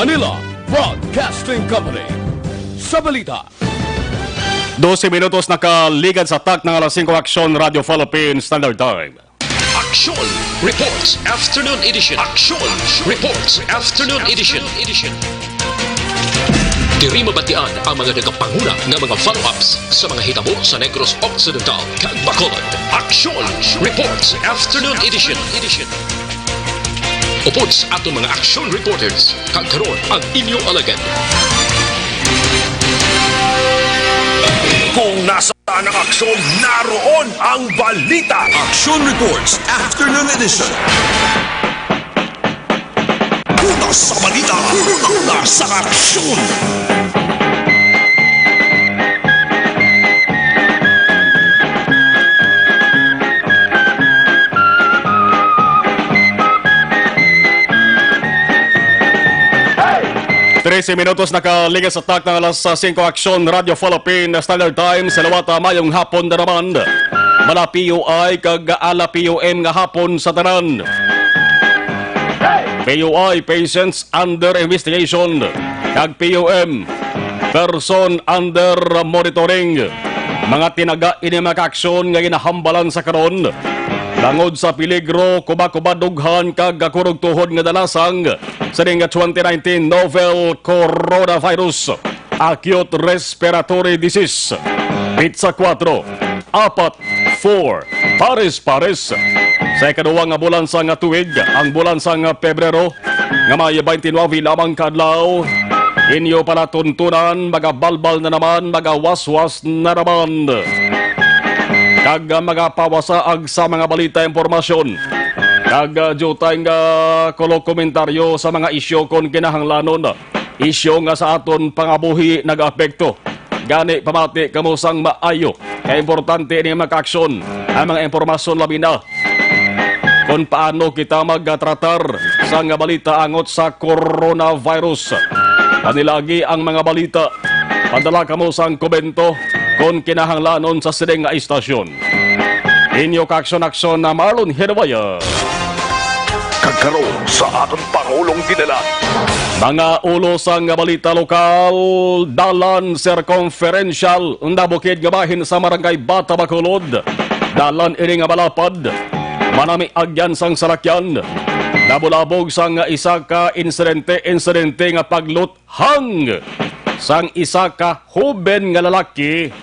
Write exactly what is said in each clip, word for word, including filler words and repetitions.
Manila Broadcasting Company. Sa balita. Dose minutos nakaligad sa tak ng alas singko, Aksyon Radio Philippine Standard Time. Aksyon Reports Afternoon Edition. Aksyon Reports Afternoon Edition. Diri mabatian ang mga nagapanguna nga mga follow-ups sa mga hitabo sa Negros Occidental kag Bacolod. Aksyon Reports Afternoon Edition. Upod sa aton mga action reporters, kag karon ang inyo alagad. Kung nasaan ang aksyon, naroon ang balita. Action Reports Afternoon Edition. Una sa balita, una sa aksyon. Trese minutos nakaligad sa tak ng alas singko, Aksyon Radio Philippine Standard Time. Sa liwat, mayong hapon na naman. Mala P U I kag ala P U M nga hapon sa tanan. P U I, patients under investigation, kag P U M, person under monitoring. Mga tinaga ini mga aksyon nga ginahambalan sa karon bangod sa peligro, kuba-kuba, dughan kag kurog tuhod nga dalasang sining twenty nineteen novel coronavirus, acute respiratory disease, petsa kuwatro, apat, four, pares-pares. Sa ikaduwa nga bulan sang tuig, ang bulan sang Pebrero, nga may twenty-nine lamang ka adlaw, inyo palatuntunan, magabalbal na naman, magawaswas na naman, kag magapawasa ang sa mga balita, impormasyon, kag, ah, diutay nga kulo komentaryo sa mga isyu kon kinahanglanon. Isyu nga sa aton pangabuhi nagaapekto. Gani, pamati kamo sang maayo. Kay importante ini mga aksyon, ang mga impormasyon, labi na kon paano kita magtratar sang balita angot sa coronavirus. Panilagi ang mga balita. Padala kamo sang komento kon kinahanglanon sa sining nga istasyon. Inyo kaaksyon-aksyon na Marlon Hirawaya. Kag karon sa aton Pangulong Ginala. Mga ulo sang balita lokal, dalan circumferential, nabukid nga bahin sa Barangay Bata, Bacolod. Dalan ini nga malapad, manami agyan sang salakyan. Nabulabog sang isa ka insidente, insidente nga paglut hang sang isa ka hoben nga lalaki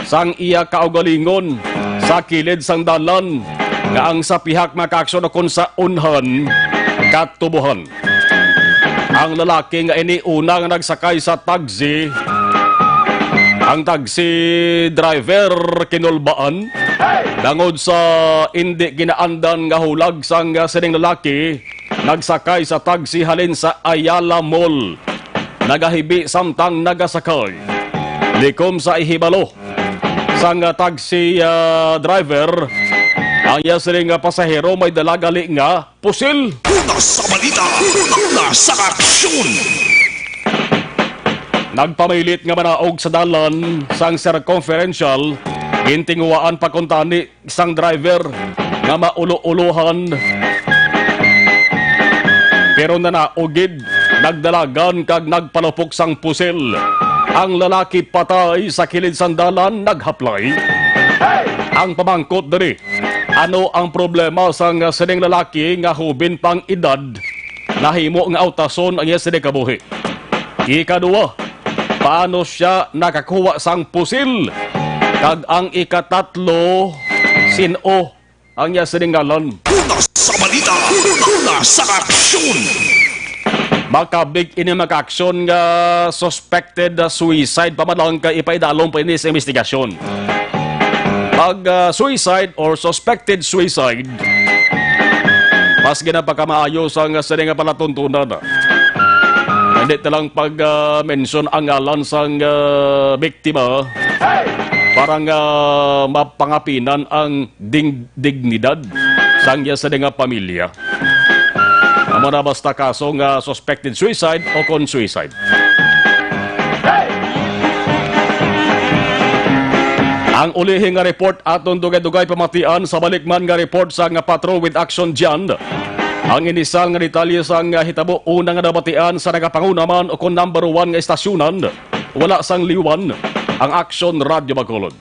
sang iya kaugalingon sa kilid sang dalan nga ang sa pihak makaaksyon kon sa unhan katubuhan. Ang lalaki nga ini una nga nagsakay sa taxi, ang taxi driver kinulbaan bangod sa indi ginaandan nga hulag sang sining lalaki nagsakay sa taxi halin sa Ayala Mall. Nagahibi samtang nagasakay. Likom sa ihibalo sang taxi, ah, driver, ang iya sining nga pasahero may dala gali nga pusil. Una sa balita, una sa aksyon. Nagpamilit nga manaog sa dalan sang circumferential, gintinguhaan pa kuntani sang driver nga maulo-ulohan, pero nanaog gid, nagdalagan kag nagpalupok sang pusil. Ang lalaki patay sa kilid sang dalan naghaplay. Ang pamangkot diri, ano ang problema sang sining lalaki nga hubin pang edad, nahimo nga autason ang iya sini kabuhi? Ikaduha, paano sia nakakuha sang pusil? Kag ang ikatatlo, sin-o ang iya sining ngalan? Una sa balita, una sa aksyon. Makabig ini makaaksyon nga suspected, ah, suicide pa man lang kay ipaidalom pa ini sa investigasyon. Pag, ah, suicide or suspected suicide, mas ginapakamaayo sang sining nga palatuntunan. Hindi na lang pag, ah, mention ang ngalan sang, ah, biktima para nga mapangapinan ang ding-, dignidad sang iya sini nga pamilya. Amo na basta kaso nga suspected suicide o kon suicide. Ang ulihi nga report aton dugay-dugay pamatian sa balikman nga report sang Patrol with Action Dyan. Ang inisal nga detalye sang hitabo, una nga nabatian sa nagapanguna man o kon number one nga estasyonan, wala sang liwan ang Aksyon Radyo Bacolod.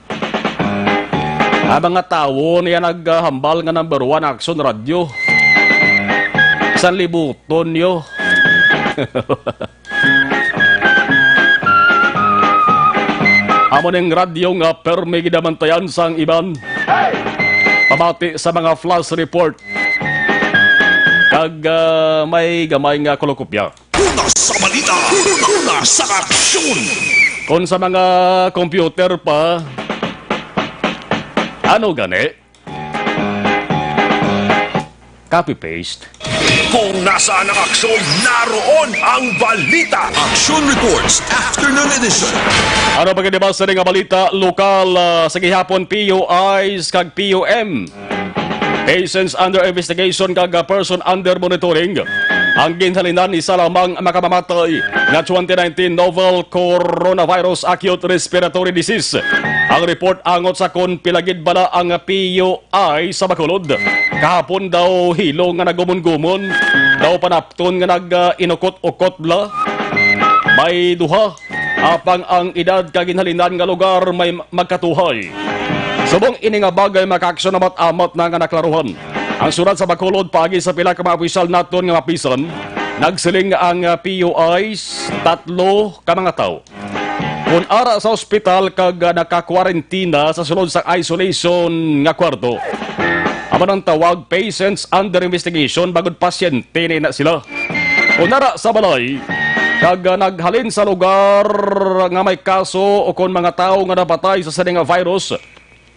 Ang mga tawo niya naghambal nga number one Aksyon Radyo. Sanlibuton niyo. Amo ning radyo nga permi ginabantayan sang iban. Pamati sa mga flash report. Kag, ah, may gamay nga kolokopya. Una sa balita, una sa aksyon. Kung sa mga computer pa, ano gani? Copy-paste. Kung nasaan ang aksyon, naroon ang balita. Action Reports, Afternoon Edition. Ano pa gani ba sa nga balita? Lokal, ah, sa gihapon, P U Is kag P U M. Patients under investigation kag, ah, person under monitoring. Ang ginhalinan, isa lamang makamamatay nga twenty nineteen novel coronavirus acute respiratory disease. Ang report angot sa kon pila gid bala ang P U I sa Bacolod. Kahapon daw hilo nga nagumon-gumon, daw panapton nga nag-inukot-ukot bala. May duha, apang ang edad kag ginhalinan nga lugar may magkatuhay. Subong ini nga bagay, makaaksyon amat-amat na nga naklaruhan. Ang syudad sa Bacolod, paagi sa pila ka mga opisyal naton nga mapisan, nagsiling nga ang, ah, P U Is, tatlo ka mga tawo. Kon ara sa ospital kag, ah, nakakwarentina sa sulod sa isolation nga kwarto, amo nang tawag patients under investigation, bangod pasyente ni na sila. Kon ara sa balay kag, ah, naghalin sa lugar nga may kaso o kon mga tawo nga napatay sa sini nga virus,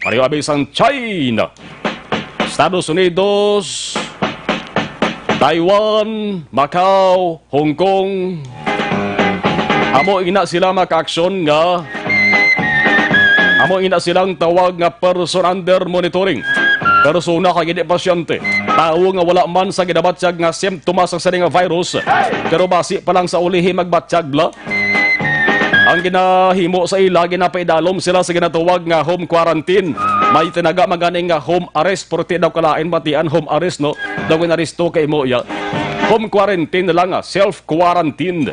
pareho abi sang China, Estados Unidos, Taiwan, Macau, Hong Kong. Amo ina sila makaaksyon nga, amo ina silang tawag nga person under monitoring. Persona kag hindi pasyente. Tawo nga wala man sa ginabatyag nga simptomas sa sini nga virus, pero basi pa lang sa ulihi magbatyag bala. Ang ginahimo sa ila, ginapaidalom sila sa ginatawag nga home quarantine. May tinaga man gani nga home arrest, pero ti daw kalain batian home arrest, no? Daw ginaresto kay imo iya. Home quarantine na lang, ah, self quarantine.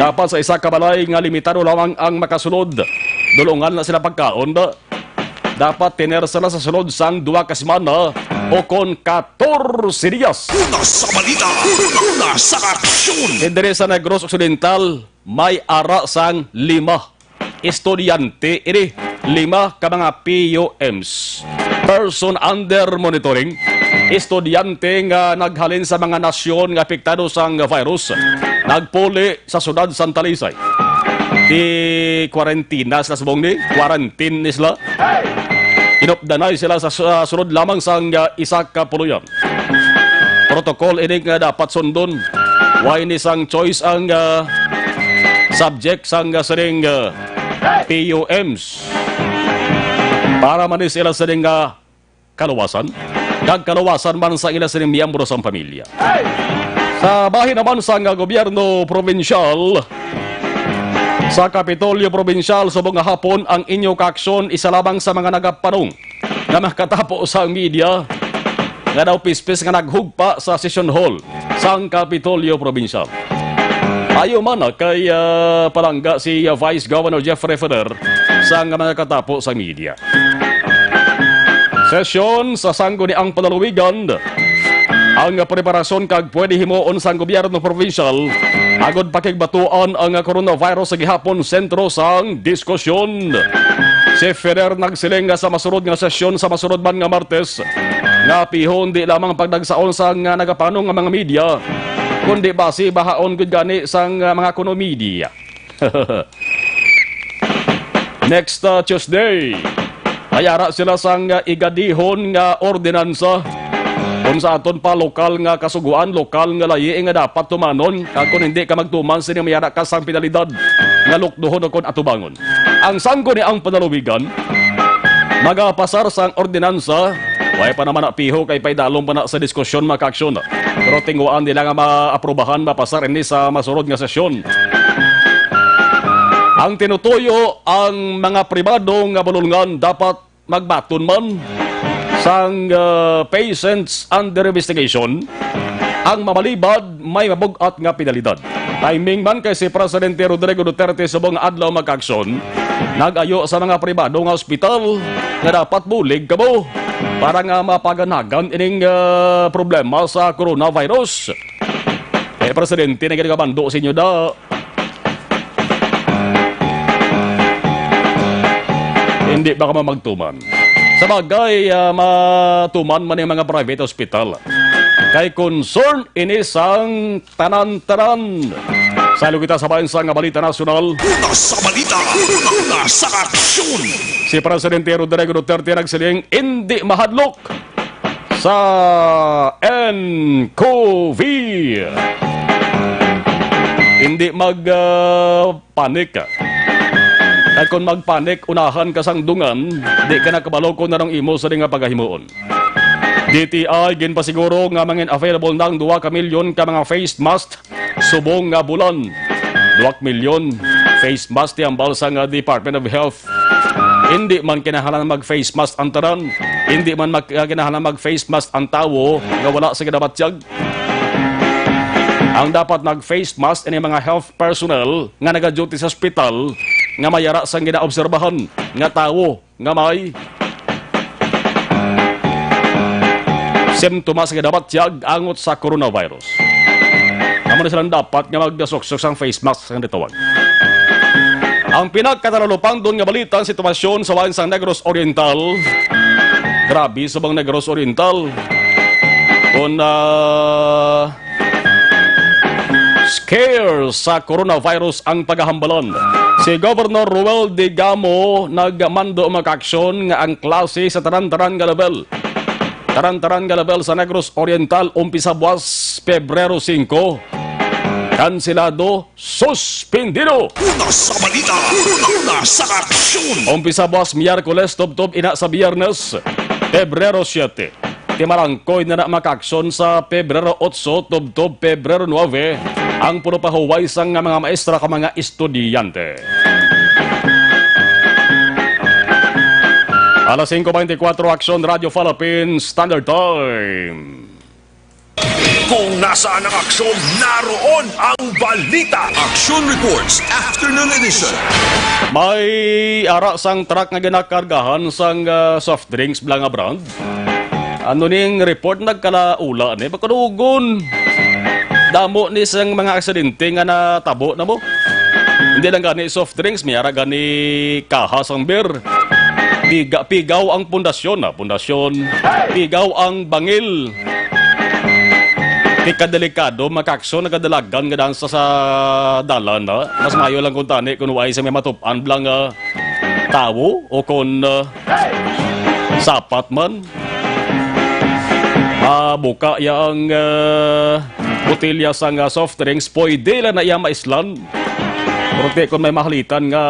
Dapat sa isa ka balay nga limitado lamang ang makasulod. Dulungan na sila pagkaon, da. Dapat tener sila sa sulod sang duha ka semana o kon katorse dias. Una sa balita, una sa aksyon. Diri sa Negros Occidental, may ara sang lima estudyante, ini, lima ka mga P U Ms, person under monitoring, estudyante nga naghalin sa mga nasyon nga apektado sang virus, nagpuli sa siyudad sang Talisay. Ti kwarentina sila subong ni, quarantine ni sila. Inupdanay sila sa, sa sulod lamang sang, ah, isa ka puloyan. Protocol ini nga dapat sundon. Way ni sang choice ang, ah, subject sang, ah, sining, ah, P U Ms. Para man ni sila sining, ah, kaluwasan. Kag kaluwasan man sa ila sining miyembro sang pamilya. Sa bahin naman sang, ah, gobyerno probinsyal, sa Kapitolyo Probinsyal, subong nga hapon ang inyo kaaksyon, isa lamang sa mga nagapanong nga makatapo sa media nga daw pispis nga naghugpa sa session hall sang Kapitolyo Probinsyal. Ayo man na kay, ah, palangga si, ah, Vice Governor Jeffrey Ferrer sa nga mga katapo sa media. Sesyon sa Sangguniang Panlalawigan, ang preparasyon kag pwede himuon sang gobyerno probinsyal agud pakigbatuan ang coronavirus sa gihapon sentro sang diskusyon. Si Ferrer nagsiling nga sa masunod nga sesyon sa masunod man nga Martes, nga pihon di lamang pagdagsaon sang nagapanong nga mga media, kundi basi bahaon gud gani sang mga komedia. Next, uh, Tuesday, may ara sila sang, uh, igadihon nga ordinansa. Kung sa aton pa lokal nga kasugoan, lokal nga layi nga dapat tumanon, kag kung hindi ka magtuman sini, may ara ka sang penalidad nga lukdohon o kon atubangon. Ang Sangguniang Panlalawigan magapasar sang ordinansa. Way pa naman na piho kay paidalom pa na sa diskusyon, mga kaaksyon. Pero tinguhaan nila nga maaprubahan, mapasar ini sa masunod nga sesyon. Ang tinutuyo, ang mga pribado nga bulungan dapat magbaton man sang, ah, patients under investigation. ang mabalibad may mabug-at nga penalidad. Timing man kay si Presidente Rodrigo Duterte subong nga adlaw, mga kaaksyon, nag-ayo sa mga pribado nga ospital nga dapat bulig kamo para nga mapaganagan ining, ah, problema sa coronavirus. Eh, Presidente, nagkabando sa inyo da. Hindi ba ka magtuman? Sa bagay, ah, matuman man yung mga private hospital. Kay concern ini sang tanan-tanan. Sa kita sa bayan sa nga balita nasyonal. Una sa balita, una sa aksyon. Si Presidente Rodrigo Duterte nagsiling, hindi mahadlok sa N C O V. Hindi mag, ah, panic. Kay kung magpanic, unahan ka sang dungan, di ka nakabalo kung anong imo sa nga pagahimuon. D T I ginpasiguro nga mangin available nang duha ka milyon ka mga face mask subong nga bulan. Duha ka milyon face mask ti hambal sang Department of Health. Hindi man kinahanglan mag face mask ang tanan. Hindi man mag, kinahanglan mag face mask ang tawo nga wala sa ginabatyag. Ang dapat nag face mask ini mga health personnel nga nagaduty sa ospital nga may ara sang ginaobserbahan nga tawo nga may simptomas nga dapat tiyag angot sa coronavirus. Amo na silang dapat nga magdasuksok sang face mask nga gitawag. Ang pinagkatalupangdon nga balita, ang sitwasyon sa bayan sa Negros Oriental. Grabe sa bang Negros Oriental. Kung, ah, scare sa coronavirus ang pagahambalan. Si Governor Roel Digamo nagmando, mga kaaksyon, nga ang klase sa tanan-tanan nga level, tanan-tanan nga level sa Negros Oriental umpisa buwas Pebrero singko, kanselado, suspendido. Una sa balita, una sa aksyon. Umpisa buwas Miyerkules, tubtob ina sa Biyernes, Pebrero siyete. Ti malangkoy na na makaaksyon sa Pebrero otso tubtob Pebrero nuebe ang puno pahuway sang nga mga maestra kag mga estudyante. Alas singko beintikwatro, Aksyon Radio Philippines Standard Time. Kung nasaan ang aksyon, naroon ang balita. Action Reports, Afternoon Edition. May ara sang truck nga ginakargahan sang, ah, soft drinks bala nga brand. Ano ning report nagkalaula ni? Bakadugon. Damo ni sang mga aksidente nga natabo na mo. Hindi lang gani soft drinks, may ara gani kaha sang beer. Piga-, pigaw ang pundasyon, ah, pundasyon. Pigaw ang bangil. Ti kadelikado, mga kaaksyon, nagadalagan nga dansa sa dalan, ha? Mas maayo lang kung tani kung way sa may matup-an lang, ah, tawo o kung, ah, sapat man. Ah, buka ya ang, ah, botelya sang, ah, soft drinks, pwede lang na iya maislan. Pero ti kung may mahalitan nga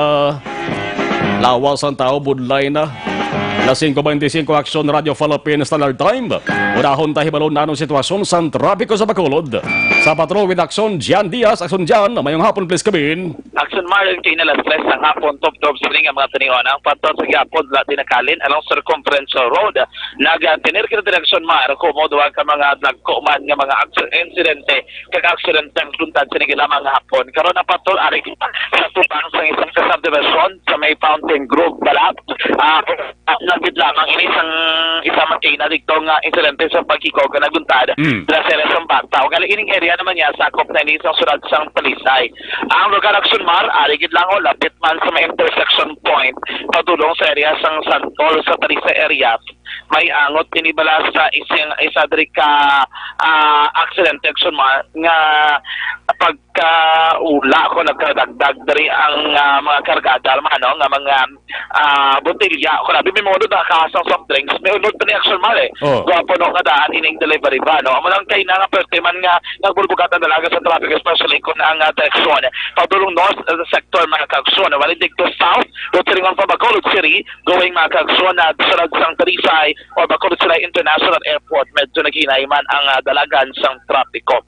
lawas ang tawo, budlay na. Alas singko beintisinko, Aksyon Radio Philippines Standard Time. Unahon ta hibalon na anong sitwasyon sang trapiko sa Bacolod. Sa Patrol with Aksyon, Jan Diaz. Aksyon Jan, mayong hapon, please, kabin. Aksyon Mar, ang China, alas tres ang hapon, tubtob sini nga mga tinion. Ang pantaw sa gihapon, wala din nakalin, along Circumferential Road. Nagatinir kita din, Aksyon Mar, kumo duwa ka mga dagko man nga mga aksidente, kag aksidente ang luntad sini lamang nga hapon. Karon ang patrol ari sa tubang sa isang ka subdivision sa may Fountain Grove, Balap. Ah, nagid lamang ini sang isa makina dito nga insidente sa pagkikog nga nagluntad Mm. sa Sierra Sambata. Gali ining area naman niya sakop na ini sa syudad sang Talisay. Ang lugar, Aksyon Mar, ari gid lang, oh, lapit man sa may intersection point padulong sa area sang Santol sa Talisay area. May angot ini bala sa isang, isa diri ka, ah, aksidente, Aksyon Mar, nga pagkaula ko nagkadagdag diri ang, ah, mga kargada, mano, nga mga, ah, botelya. Kung abi may mga unod, nakakahasang soft drinks, may unod pa ni, Aksyon Mar, eh. Oh. Gwapo, no, nga daan ining delivery van, no? Amo lang kay na nga perte man nga nagburbugatan dalaga sa traffic, especially kung ang, ah, direksyon padulong north, ah, sector, mga kaaksyon. Wali dito south, Road Siringon pa Bacolod City, going, mga kaaksyon, na sunod sang Talisay o Bacolod City International Airport, medyo naghinay man ang, ah, dalagan sang trapiko.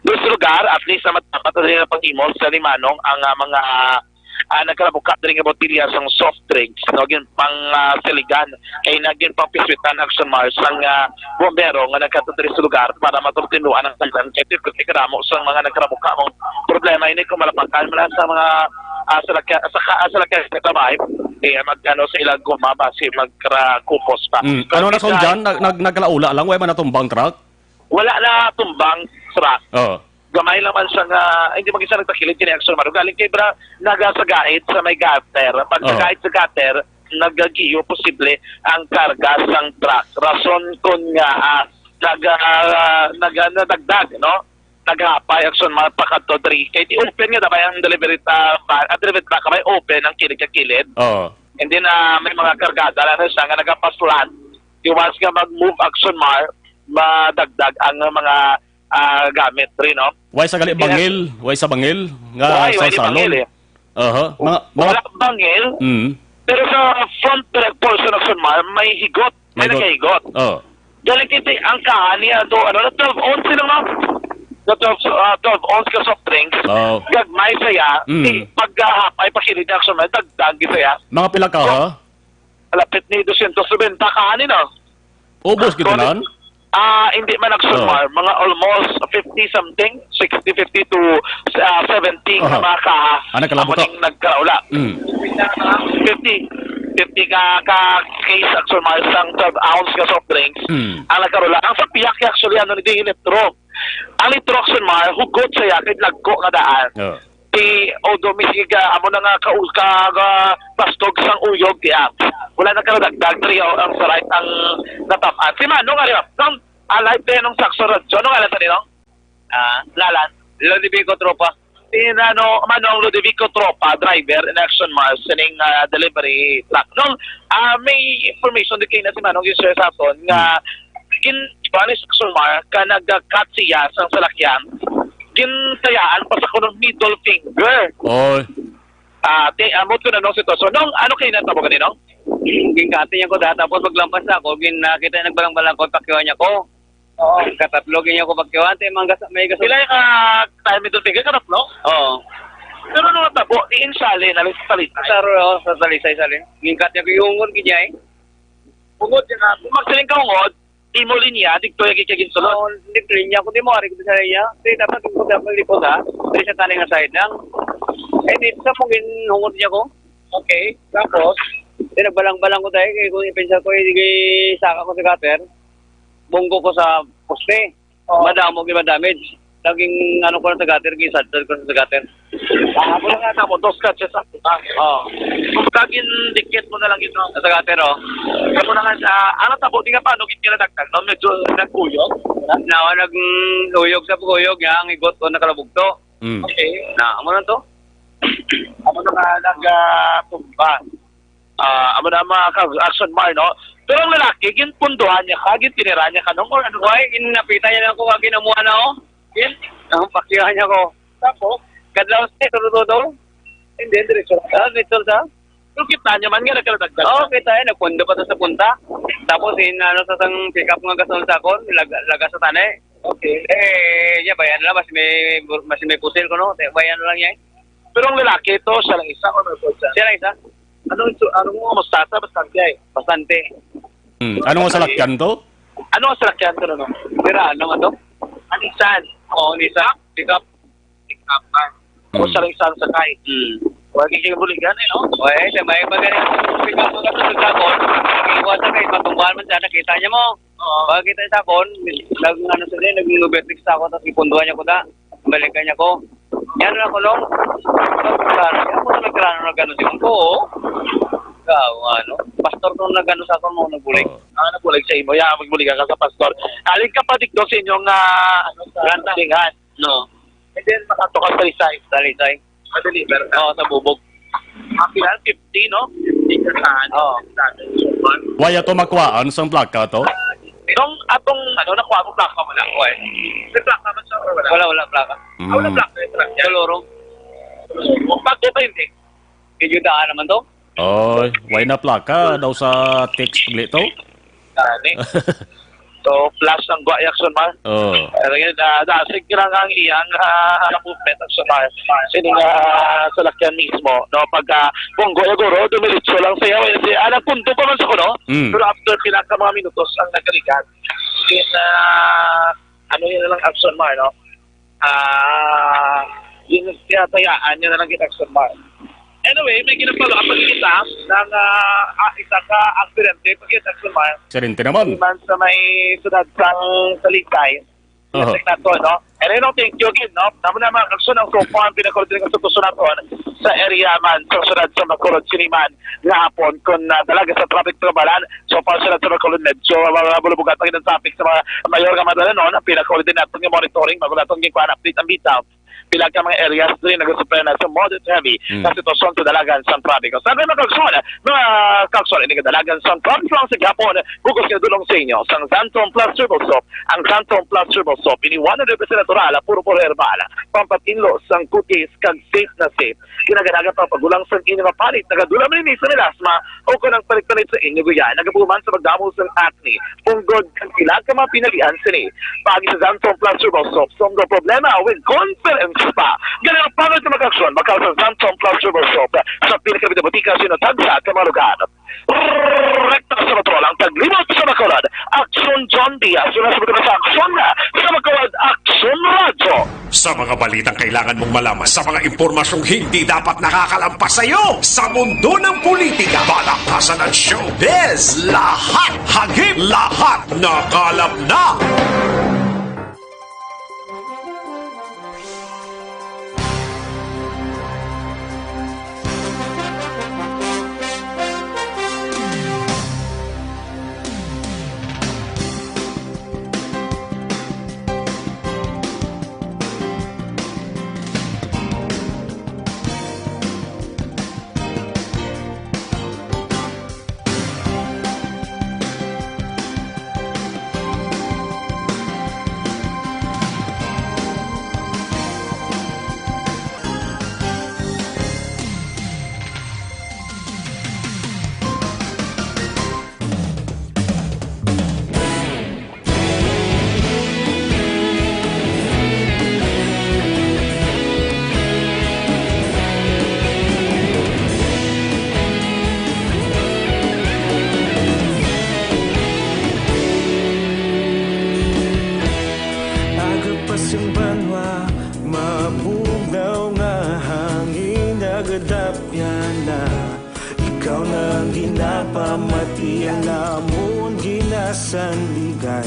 Dos lugar, at least, na matapat na din ang panghimol sa limanong ang, ah, mga, ah, nagkalabuka diri nga botelya sang soft drinks, no, gin pang, ah, siligan, kay nagin pang piswitan, Action Mars, sang, ah, bombero nga nagkadto diri sa lugar para maturtinuan ang tanan, kay ti-, ti kadamo sang mga nagkalabuka. Ang problema ini kung malapakan man sa mga, ah, salakyan, sa ka-, ah, salakyan sa kamay, eh, mag, ano, sa ilang guma, basi magkrakupos pa. Mm. Pero Ano na kita, sound dyan? Nag-, nag-, nagkalaula lang, wala man natumbang truck? Wala na tumbang truck. Oh. Gamay lang man siya nga, ay, hindi mag-isa nagtakilid kini, Action Mars. Galing kay bra, nagasagait sa may gutter. Pag Oh. sagait sa gutter, nagagiyo posible ang karga sang truck. Rason kun nga, ah, naga-, ah, naga-, nadagdag, no? Naghapay, Action Mars, pakadto diri. Kay di open nga, dabay ang delivery, ah, van, ah, delivery truck, may open ang kilid ka kilid. Oh. And then, ah, may mga kargada lang na siya nga nagapaslan. Di once nga mag-move, Action Mars, madagdag ang mga, ah, gamit rin, no? Why sa gali Hindi na bangil? Why sa bangil? Nga Why? Why sa ni salon? Bangil, eh? Aha. Mga, mga Wala bangil, Mm. pero sa front pe-, portion, Action Mars, may higot. May May higot. nagkahigot. Oh. Galing kiti ang kaha niya to, ano, na twelve ounce lang, no? Na twelve, ah, twelve ounce ka soft drinks. Oh. Gagmay saya, Mm. di paghahapay pa kilid niya, Action Mars, dagdag gid saya. Mga pila ka, ha? Lapit ni dosyentos nobenta ka ani, no? Ubos gid tanan? Ah, hindi man, Action Oh. Mars, mga almost fifty something, sixty, fifty to, ah, seventy nga Aha. mga kaha Ah, nagkalabuka. amo ning nagkalaula. Mm. Fifty, fifty ka, ka case, Action Mars, sang twelve ounce nga soft drinks Mm. ang nagkalaula. Ang sa pihak, actually, ano, ni litro. Ang litro, Action Mars, hugot siya kay lagko nga daan. Oh. Ti, although misig, ah, amo na nga ka, ka, ka, bastog sang uyog, ti, ah, wala na ka nadagdag, diri, oh, ang sa right ang natam-an. Si Manong, ari, oh, nung, ah, live din nung Saxo Radyo, nung alam tani, no? Ah, lalan. Ludovico Tropa. Si, ano, Manong Ludovico Tropa, driver in Action Mars, sining, ah, delivery truck. Nung, ah, may information di kayo na si Manong yung share sa aton nga Hmm. gin-, kuwan ni Saxo Mars, ka nag-cut siya sang salakyan, gintayaan pa sa kuno middle finger. Oy. Ah, ti, ambot ko na nung sitwasyon. Nung ano kayo natabo ganino? Ginkati niya ko dahil tapos maglampas na ako, gin-, nakita niya nagbalang-balang ko, pakiwan niya ko. Oo. Katatlo, ganyan ko pakiwan, ti, mga gas-, may gas-, Pila ka tayo middle finger? Katatlo? Oo. Pero nung natabo, diin siya, Lin? Alis sa Talisay? Sa ro-, sa Talisay, sa Lin. Ginkati niya ko yung ungod, ganyan eh. Ungod, yan na. Kung magsiling ka ungod, di mo linya, di ko yung kikigin sulod. Oo, di ko linya. Kung di mo, ari ko sa linya. Di, dapat ko dapat lipo sa, di sa tali nga side lang. Eh, di, sa mong ginhungod niya ko. Okay, tapos? Di, nagbalang-balang ko tayo, kaya kung ipinsa ko, eh, di, saka ko sa gutter, bunggo ko sa poste. Oo. Madamo, di ma-damage. Laging, ano ko na sa gutter, gisadtad ko na sa gutter. Ah, amo na nga, tamo, dos ka, just ako ka. Oo. Kung kagin dikit mo na lang ito. Sa gutter, oh. Amo na nga, ah, ano, tabo, di nga paano, gid ka nadagdag, no? Medyo nagkuyog. Nawa, nag-, mm, uyog sa pagkuyog, ya, ang igot ko nakalabugto. Mm. Okay. Na, amo na to. Amo na nga, nag, ah, tumba. Ah, amo na, mga ka-, Action Mars, no? Pero ang lalaki, ginpunduhan niya ka, gintinira niya ka, no? Or ano? Why? Ginapita niya lang ko, wag ginamuha na, oh. Gin-, ang pakihan niya ko. Tapos? Kadlaw sa todo-todo. Hindi, diretso lang. Ah, diretso sa? Pero kita niya man nga, nagkaladagdag Oo, ka. Kita niya, nagpundo pa to sa punta. Tapos, in, ano, sa sang pick-up nga gasol sa akon, lag-, laga sa tani. Okay. Eh, niya, bayan lang, mas may, mas may pusil ko, no? Bayan lang niya, eh. Pero ang lalaki ito, siya lang isa o may siya? Siya lang isa. Anong itsu-, anong mustasa? Bastante ay. Bastante. Hmm. Ano nga salakyan to? Ano ang salakyan to, no? Pero ano nga to? Anisan. Oo, Nissan. Pick up. Pick up, ah. O Hmm. siya lang isa ang sakay. Hmm. Wala kang buligan eh, no? Oy, sa may pagkari. Pick up ang kasunod sa akon. Iwas sa kay matumbahan man siya, nakita niya mo. Oo. Pagkita sa akon, nag-, ano sila, nag-overtake sa akon, tapos gipunduhan niya ko ta. Balikan niya ko. Yan lang ko, no? Ako na nagkarano na gano'n din ko, oh. Ikaw, ano? Pastor ko nagano sa akon mo, nagbulig. Oo. Ah, nagbulig sa imo. Yan, magbulig ka sa pastor. Alin ka pa dito sa inyong, ah, ano, sa Planta. Tingan? No. And then, makato ka sa Talisay. Talisay. Ma-deliver ka? Oo, sa Bubog. Mga fifty, no? Fifty ka saan? Oo. Wala to makuhaan sang plaka to? Nung atong, ano, nakuha mo plaka mo lang, oy. May plaka man siya, or wala? Wala, wala plaka. Ah, wala Mm. plaka yung truck niya? Colorong. Colorong. Bakit ba hindi? Medyo daan naman to. Oy, why na plaka daw sa text pagli to? Daan eh. So, flash ang gwa, Action Mar. Oh. Pero yun, ah, dasig lang ang iyang, ah, movement, Action Mar. Sini nga, ah, salakyan mismo, no? Pagka, kung gwa, guro, dumiretso lang siya. Well, si, ah, nagpunto pa man sa kuno. Mm. Pero after pila ka mga minutos ang nagkalikan, then, ah, ano yun na lang, Action Mar, no? Ah, yun, tinatayaan niya na lang kita, Action Mar. Anyway, may ginapalo ang pagkita ng, ah, ah, isa ka aksidente, pagkita, Action Mar. Aksidente naman. Di man sa may sudad sang Talisay. Aha. Check nato, no? And I don't think you again, no? Tama na, mga aksyon, ang sopa ang pinagkulit din sa tuso nato sa area man, sa sudad sa Bacolod, siniman nga hapon, kung, ah, talaga sa traffic trabalan, so far sila sa Bacolod, medyo, ah, bulubugan pa gid ang traffic sa mga mayor nga madala, no? Ang pinaka-holiday naton nga monitoring, bago naton gikuha update ang bitaw. Pila ka mga areas diri nagasupply na sa moderate heavy Mm. na sitwasyon sa dalagan sang traffic. Sa mga kaksyon, mga kaksyon, ini kadalagan sang traffic lang sa gihapon, bugos nga dulong sa inyo, sang Santon Plus Turbo Soap, ang Santon Plus Turbo Soap, ini one hundred percent natural, puro, puro herbal, pampatinlo sang kutis, kag safe na safe. Kinaganagan pa pagulang sang inyo nga panit, nagadula man ini sa melasma o kon ang panit-panit sa inyo guya, nagabuman sa pagdamo sang acne, punggod, kag pila ka mga pinalian sini. Paagi sa Xanthone Plus Herbal Soap, solve ang problema with confidence pa. Gani ang panit nga mag-aksyon, bakal sa Xanthone Plus Herbal Soap sa pinakabida botika sa inyo tagsa ka mga lugar. Rekta sa natural ang taglimot sa Bacolod. Aksyon John Diaz, una sa mga sa Aksyon na sa Bacolod, Aksyon Radyo. Sa mga balitang kailangan mong malaman, sa mga impormasyong hindi dapat nakakalampas sa iyo, sa mundo ng politika, palakasan at showbiz, lahat hagip, lahat nakalap na. Aga pa sing banwa, mabugnaw nga hangin, nagadapyan na. Ikaw na ang ginapamati, ang amon ginasandigan.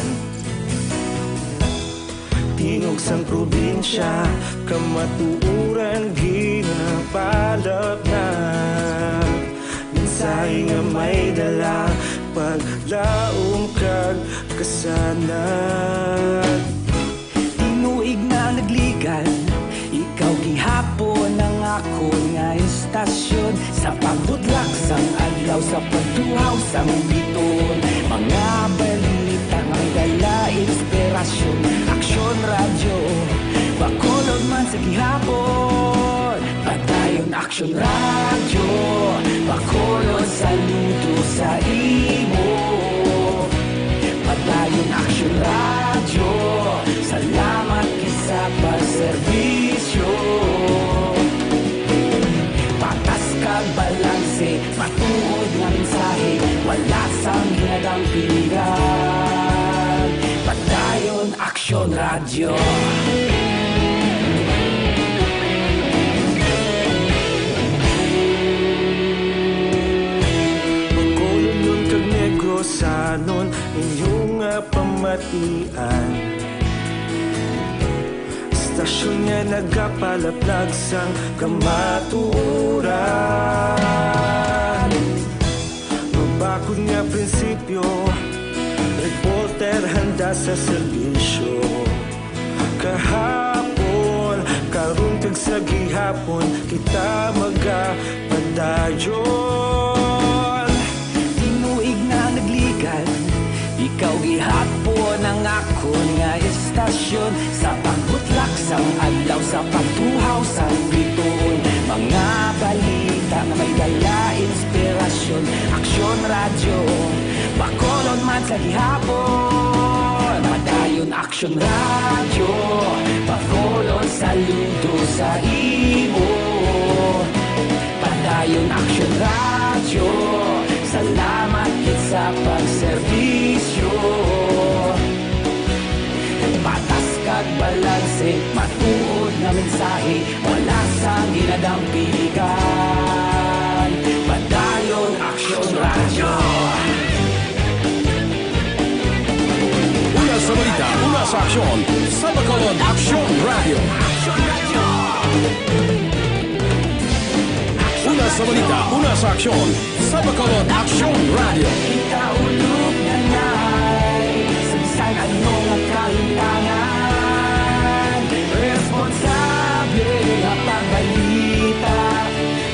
Tingog sang probinsya, kamatuoran ginapalapnag. Mensahe nga may dala, paglaom kag kasanag. Tinuig na nagligan, ikaw gihapon ang akon nga istasyon. Sa pagbutlak sang adlaw, sa pagtuhaw sang biton, mga balita nga may dala inspirasyon. Aksyon Radyo, Bacolod man sa gihapon. Padayon Aksyon Radyo, Bacolod, saludo sa imo. Padayon Aksyon Radyo, salamat gid sa pagserbisyo. Patas kag balanse, matuod nga mensahe, wala sang ginadampigan. Padayon Aksyon Radyo. Bacolodnon kag Negrosanon, inyo nga pamatian. Istasyon nga nagapalaplag sang kamatuoran. Mabakod nga prinsipyo, reporter handa sa serbisyo. Kahapon, karon kag sa gihapon, kita magapadayon. Tinuig na nagligan, ikaw gihapon ang akon nga istasyon. Sa pagbutlak sang adlaw, sa pagtuhaw sang bituon, mga balita nga may dala inspirasyon. Aksyon Radyo, Bacolod man sa gihapon. Aksyon Radyo, Bacolod, saludo sa imo. Padayon Aksyon Radyo, salamat gid sa pagserbisyo. Patas kag balanse, matuod nga mensahe, wala sang ginadampingan. Padayon Aksyon Radyo. Una sa balita, una sa aksyon, sa Bacolod Aksyon Radyo. Una sa balita, una sa aksyon, sa Bacolod Aksyon Radyo. Ikaulog na ngay sa bisan ano nga kalintangan. Responsable nga pagbalita,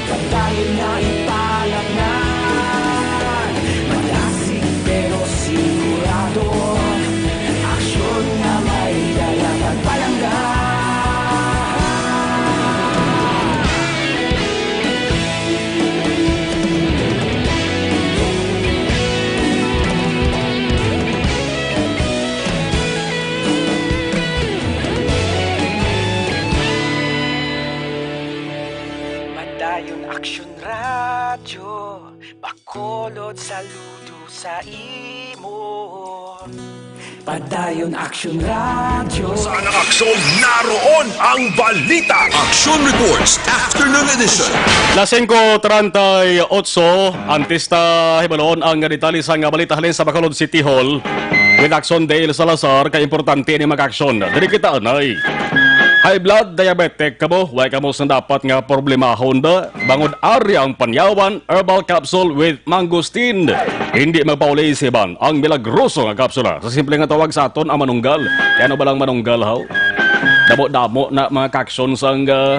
padayon nga ipalatnan. Madasig pero sigurado, aksyon nga may dala kag palangga. Padayon Aksyon Radyo, Bacolod, saludo sa imo. Padayon Aksyon Radyo. Saan ang aksyon? Naroon ang balita. Action Reports, Afternoon Edition. Las singko treinta y ocho, antes ta hibalon ang detalye sang balita halin sa Bacolod City Hall, with Action Dale Salazar, kay importante ni mag-action. Diri kita, anay. High blood, diabetic kamo, way kamo sang dapat nga problemahon ba? Bangod ari ang Panyawan Herbal Capsule with Mangosteen. Hindi magpauli si Iban ang milagroso nga kapsula. Sa simple nga tawag sa aton ang manunggal. Kay ano ba lang manunggal, haw? Damo-damo na mga kaksyon sang, ah,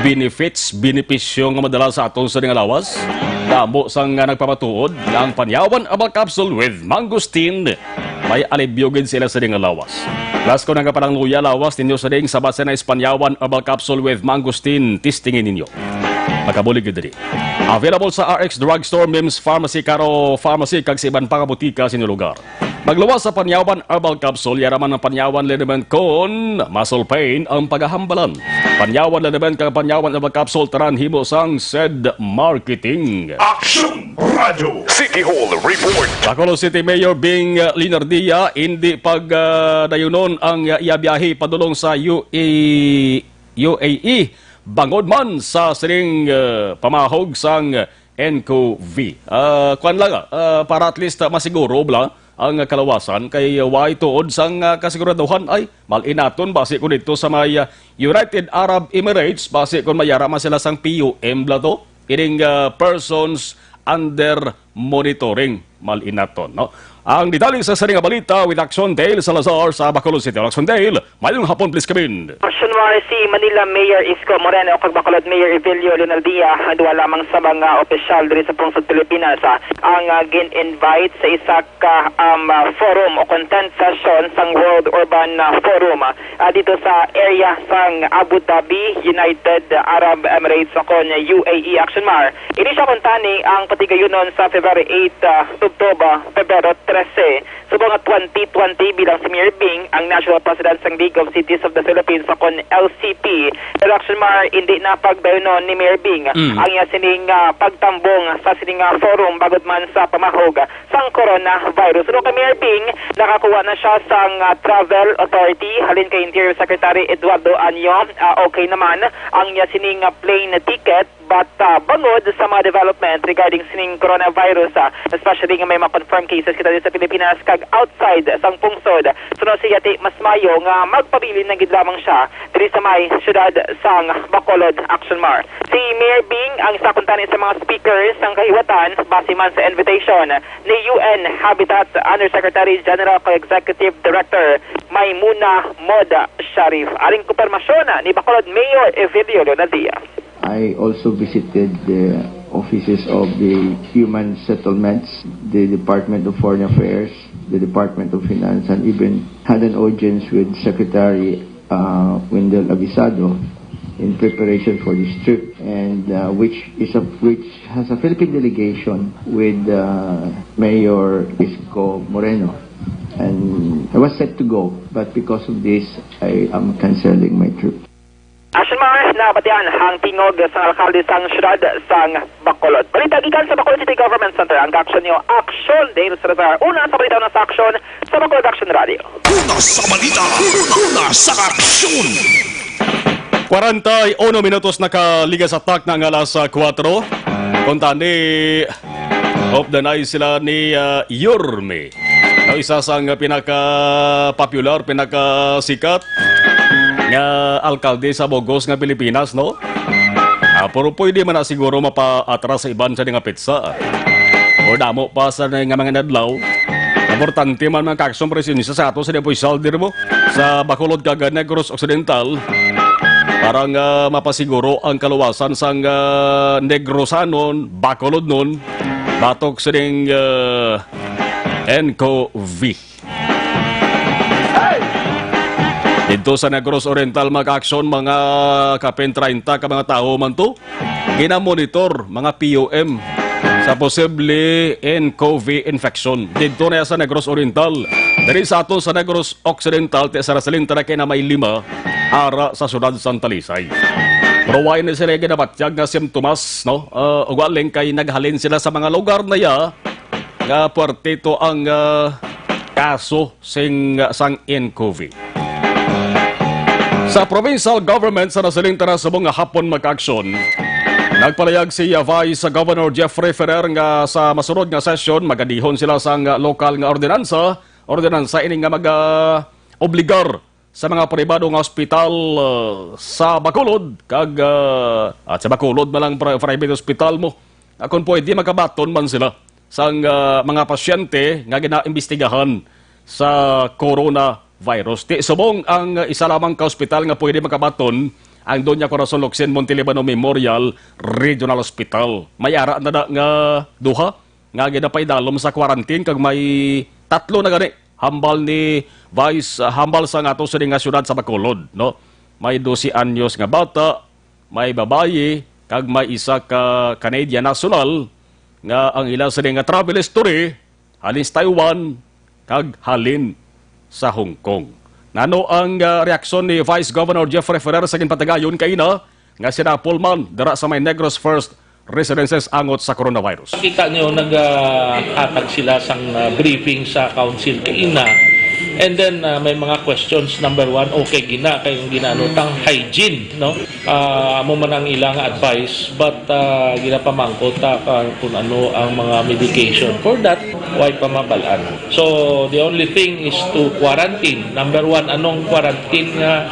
benefits, benepisyo nga madala sa aton sa nga lawas. Damo sang, ah, nagpamatuod nga ang Panyawan Herbal Capsule with Mangosteen may alibyo gid sila sa ding lawas. Plus, kung nagapanangluya lawas ninyo sa ding sa base na Espanyawan Herbal Capsule with Mangosteen, testingin ninyo. Makabulig gid diri. Available sa R X Drugstore, Mims Pharmacy, Caro Pharmacy, kag sa iban pa nga butika sa inyong lugar. Magluwas sa Panyawan Herbal Capsule, yara man ang Panyawan Liniment kon muscle pain ang pagahambalan. Panyawan Liniment kag Panyawan Herbal Capsule, tanan himo sang Sed Marketing. Action Radio City Hall Report. Bacolod City Mayor Bing Linardia, indi pag, ah, dayunon ang, ah, iya biyahe padulong sa U A, U A E, bangod man sa sining, ah, pamahog sang N C O V. Ah, kuwan lang, ah, ah, para at least, ah, masiguro bala ang kalawasan kay way tuod sang, ah, kasiguraduhan ay mal-in naton basi ko dito sa may, ah, United Arab Emirates, basi kon mayara man sila sang P U M bala to, kining, ah, persons under monitoring, mal-in naton, no? Ang detalye sa sining nga balita with Action Dale Salazar sa Bacolod City. Action Dale, mayong hapon, please come in. Action Mar, si Manila Mayor Isko Moreno kag Bacolod Mayor Evelio Leonaldia, duha lamang sa mga opisyal diri sa pungsod Pilipinas, ah, ang, ah, gin-invite sa isa ka, um, ah, forum o content session sang World Urban, ah, Forum, ah, dito sa area sang Abu Dhabi, United Arab Emirates, o kon U A E, Action Mar. Ini siya kuntani ang patigayunon sa February eight, ah, tubtob, ah, Pebrero trese, subong nga twenty twenty, bilang si Mayor Bing ang National President sang League of Cities of the Philippines, o kon L C P. Pero Action Mar, hindi na pagdayunon ni Mayor Bing Mm. ang iya sining, ah, pagtambong sa sining, ah, forum bangod man sa pamahog sang coronavirus. Pero kay Mayor Bing, nakakuha na siya sang, ah, travel authority halin kay Interior Secretary Eduardo Anyo. Ah, okay naman ang iya sining, ah, plane ticket, but, ah, bangod sa mga development regarding sining coronavirus, ah, especially nga may mga confirmed cases kita dito sa Pilipinas kag outside sang pungsod, suno siya ti mas mayo nga magpabilin na gid lamang siya diri sa may siyudad sang Bacolod, Action Mar. Si Mayor Bing ang isa kuntani sa mga speakers sang kahiwatan base man sa invitation ni U N Habitat Undersecretary General kag Executive Director Maimuna Moda Sharif. Aring kumpirmasyon ni Bacolod Mayor Evelio Leonardia. I also visited the offices of the Human Settlements, the Department of Foreign Affairs, the Department of Finance, and even had an audience with Secretary, uh, Wendell Avisado in preparation for this trip, and, uh, which is a, which has a Philippine delegation with, uh, Mayor Isko Moreno. And I was set to go, but because of this, I am canceling my trip. Ashley Mar, nabatian ang tingog sang alkalde sang siyudad sang Bacolod. Balita gikan sa Bacolod City Government Center, ang Aksyon Niyo, Aksyon Dale Salazar. Una sa balita, una sa aksyon sa Bacolod Aksyon Radio. Una sa balita, una sa aksyon. Kwarenta y uno minutos nakaligas sa takna nga alas ah, kuwatro. Kuntani, of the night sila ni ah, Yorme. Ang isa sang pinaka-popular, pinaka-sikat nga alkalde sa bugos nga Pilipinas, no? Ah, pero pwede man na siguro mapaatras sa iban sa nga petsa. O damo pa sa nga mga adlaw. Importante man mga kaaksyon presensya sa ato sa Depoy Saldir mo sa Bacolod kag Negros Occidental para nga mapasiguro ang kaluwasan sang ah, Negrosanon, Bacolodnon, batok sining ah, N COVID. Didto sa Negros Oriental, mga kaaksyon, mga kapin treinta ka mga tawo man to. Ginamonitor, mga P O M, sa posible N COVID infection. Didto na sa Negros Oriental. Diri sa ato sa Negros Occidental, ti sa Rasalin, tara kay na may lima, ara sa siyudad sang Talisay. Pero wala na sila ginabatyag nga simptomas, no? Uh, ugaling kay naghalin sila sa mga lugar na ya nga puwerte to ang ah, kaso sing sang N COVID. Sa provincial government sa nasiling tara subong nga hapon, mga kaaksyon, nagpalayag si ah, Vice Governor Jeffrey Ferrer nga sa masunod nga sesyon magadihon sila sang ah, lokal nga ordinansa, ordinansa ini nga mag ah, obligar sa mga pribado nga ospital ah, sa Bacolod kag ah, at sa Bacolod man lang pri- private hospital mo, nga kung pwede makabaton man sila sang ah, mga pasyente nga ginaimbestigahan sa coronavirus. Ti subong ang ah, isa lamang ka ospital nga pwede makabaton, ang Doña Corazon Locsin Montelibano Memorial Regional Hospital. May ara na da nga duha nga ginapaidalom sa quarantine kag may tatlo na gani hambal ni Vice, ah, hambal sa nga ato sini nga syudad sa Bacolod, no? May dose anyos nga bata, may babayi, kag may isa ka Canadian national nga ang ila sini nga travel history halin sa Taiwan kag halin sa Hong Kong. Nano ang ah, reaksyon ni Vice Governor Jeffrey Ferrer sa ginpatigayon kaina nga sinapol man dira sa may Negros First Residences angot sa coronavirus? Kita niyo, naghatag sila sang ah, briefing sa council kaina. And then ah, may mga questions. Number one, okay gina kay ang ginaano tang hygiene, no? Ah, amo man ang ilang advice, but ah, ginapamangkot ta ka, kung ano ang mga medication. For that, way pa mabalan. So the only thing is to quarantine. Number one, anong quarantine nga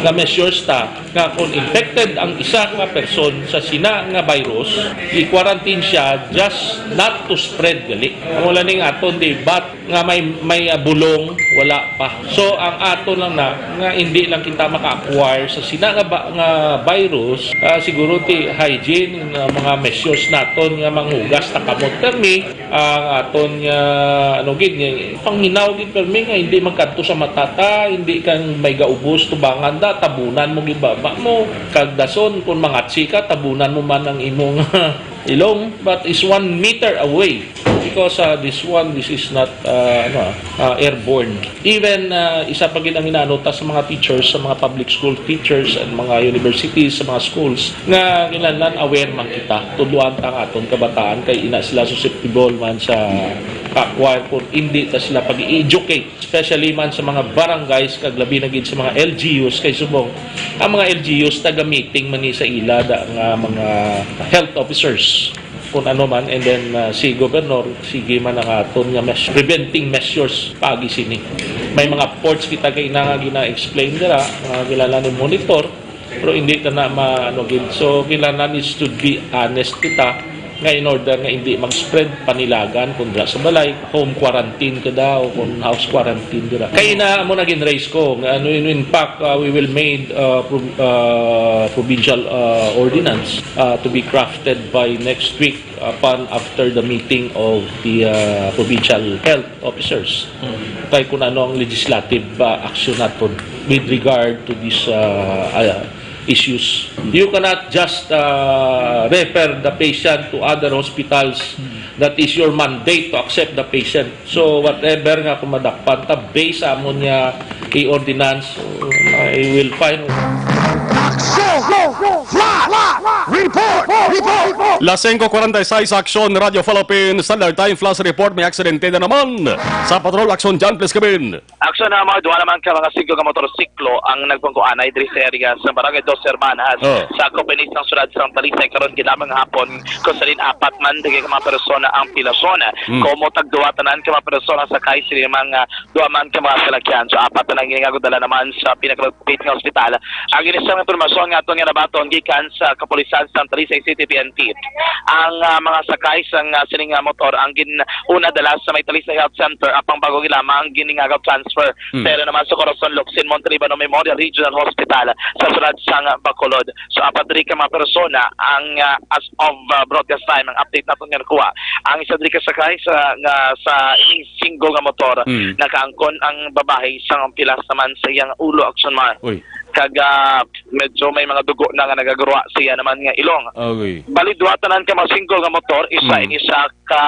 nga measures ta nga kung infected ang isa nga person sa sina nga virus, i-quarantine siya just not to spread gali. Amo lang ning aton, di ba, nga may may ah, bulong, wala pa. So ang aton lang na nga hindi lang kita maka-acquire sa sina nga, ba, nga virus, ah, siguro ti hygiene, nga mga measures naton nga manghugas ta kamot permi, ang aton nga ano gid nga panghinaw gid permi nga hindi magkadto sa mata ta, hindi kang may gaubos tubangan da, tabunan mo gid baba mo, kag dason kung mangatsi ka, tabunan mo man ang imong ilong, but is one meter away because uh, this one, this is not uh, ano, uh, airborne. Even uh, isa pa gid ang inaano ta sa mga teachers, sa mga public school teachers and mga universities, sa mga schools, nga kinahanglan aware man kita. Tudloan ta ang aton kabataan kay ina sila susceptible man sa ka-acquire kung hindi ta sila pag-educate, especially man sa mga barangays kag labi na gid sa mga L G Us kay subong ang mga L G Us taga-meeting man ni sa ila da nga mga health officers. Kung ano man, and then uh, si Governor, sige man ang aton nga mes- preventing measures paagi sini. May mga ports kita kay na nga gina-explain dira, nga kilala ni monitor, pero hindi ta na ma-, ano gid. So, kinahanglan is to be honest kita nga in order nga hindi mag-spread panilagan kung dira sa balay, home quarantine ka daw, kung house quarantine dira. Kay na mo naging raise ko, nga ano yun, in fact, uh, we will made uh, pro- uh, provincial uh, ordinance uh, to be crafted by next week upon after the meeting of the uh, provincial health officers. Kay kung ano ang legislative uh, action naton with regard to this uh, uh, issues. You cannot just uh, refer the patient to other hospitals. That is your mandate to accept the patient. So whatever nga kung madakpan ta based sa amon nga i-ordinance, so I will find. Aksyon! Flash! Report! Report! Las singko kuwarenta y seis, Aksyon, Radyo Philippines, Standard Time, Flash Report, may aksidente na naman sa patrol. Aksyon dyan, please, Kevin. Aksyon na mga duha naman ka mga singko nga motorsiklo ang nagpungkuanay diri sa area sa Barangay Dos Hermanas Oh. sa Copinis ng Siyudad sang Talisay karon ginamang hapon kung salin apat man dagay ka mga persona ang pilasyon. Hmm. Komo tagduwa tanan ka mga persona sakay sila mga duha man ka mga salakyan. So apat na lang nga dala naman sa pinakapit nga ospital. Ang inisang impormasyon nga aton nga nabaton gikan sa kapulisan sa Talisay City P N P. Ang ah, mga sakay sang ah, sining nga motor ang gin una dala sa may Talisay Health Center apang bago lamang giningagaw transfer Hmm. pero naman sa Corazon Locsin Montalibano Memorial Regional Hospital sa sulod sang Bacolod. So apat diri ka mga persona ang ah, as of ah, broadcast time ang update naton nga nakuha. Ang isa diri ka sakay sa nga sa ining singko nga motor Hmm. nakaangkon ang babayi sang pilas naman sa iyang ulo, Aksyon Mar. Uy. Kag ah, medyo may mga dugo na nga nagagurwa siya naman nga ilong. Okay. Bali, duha tanan ka mga singko nga motor, isa Mm. ini sa ka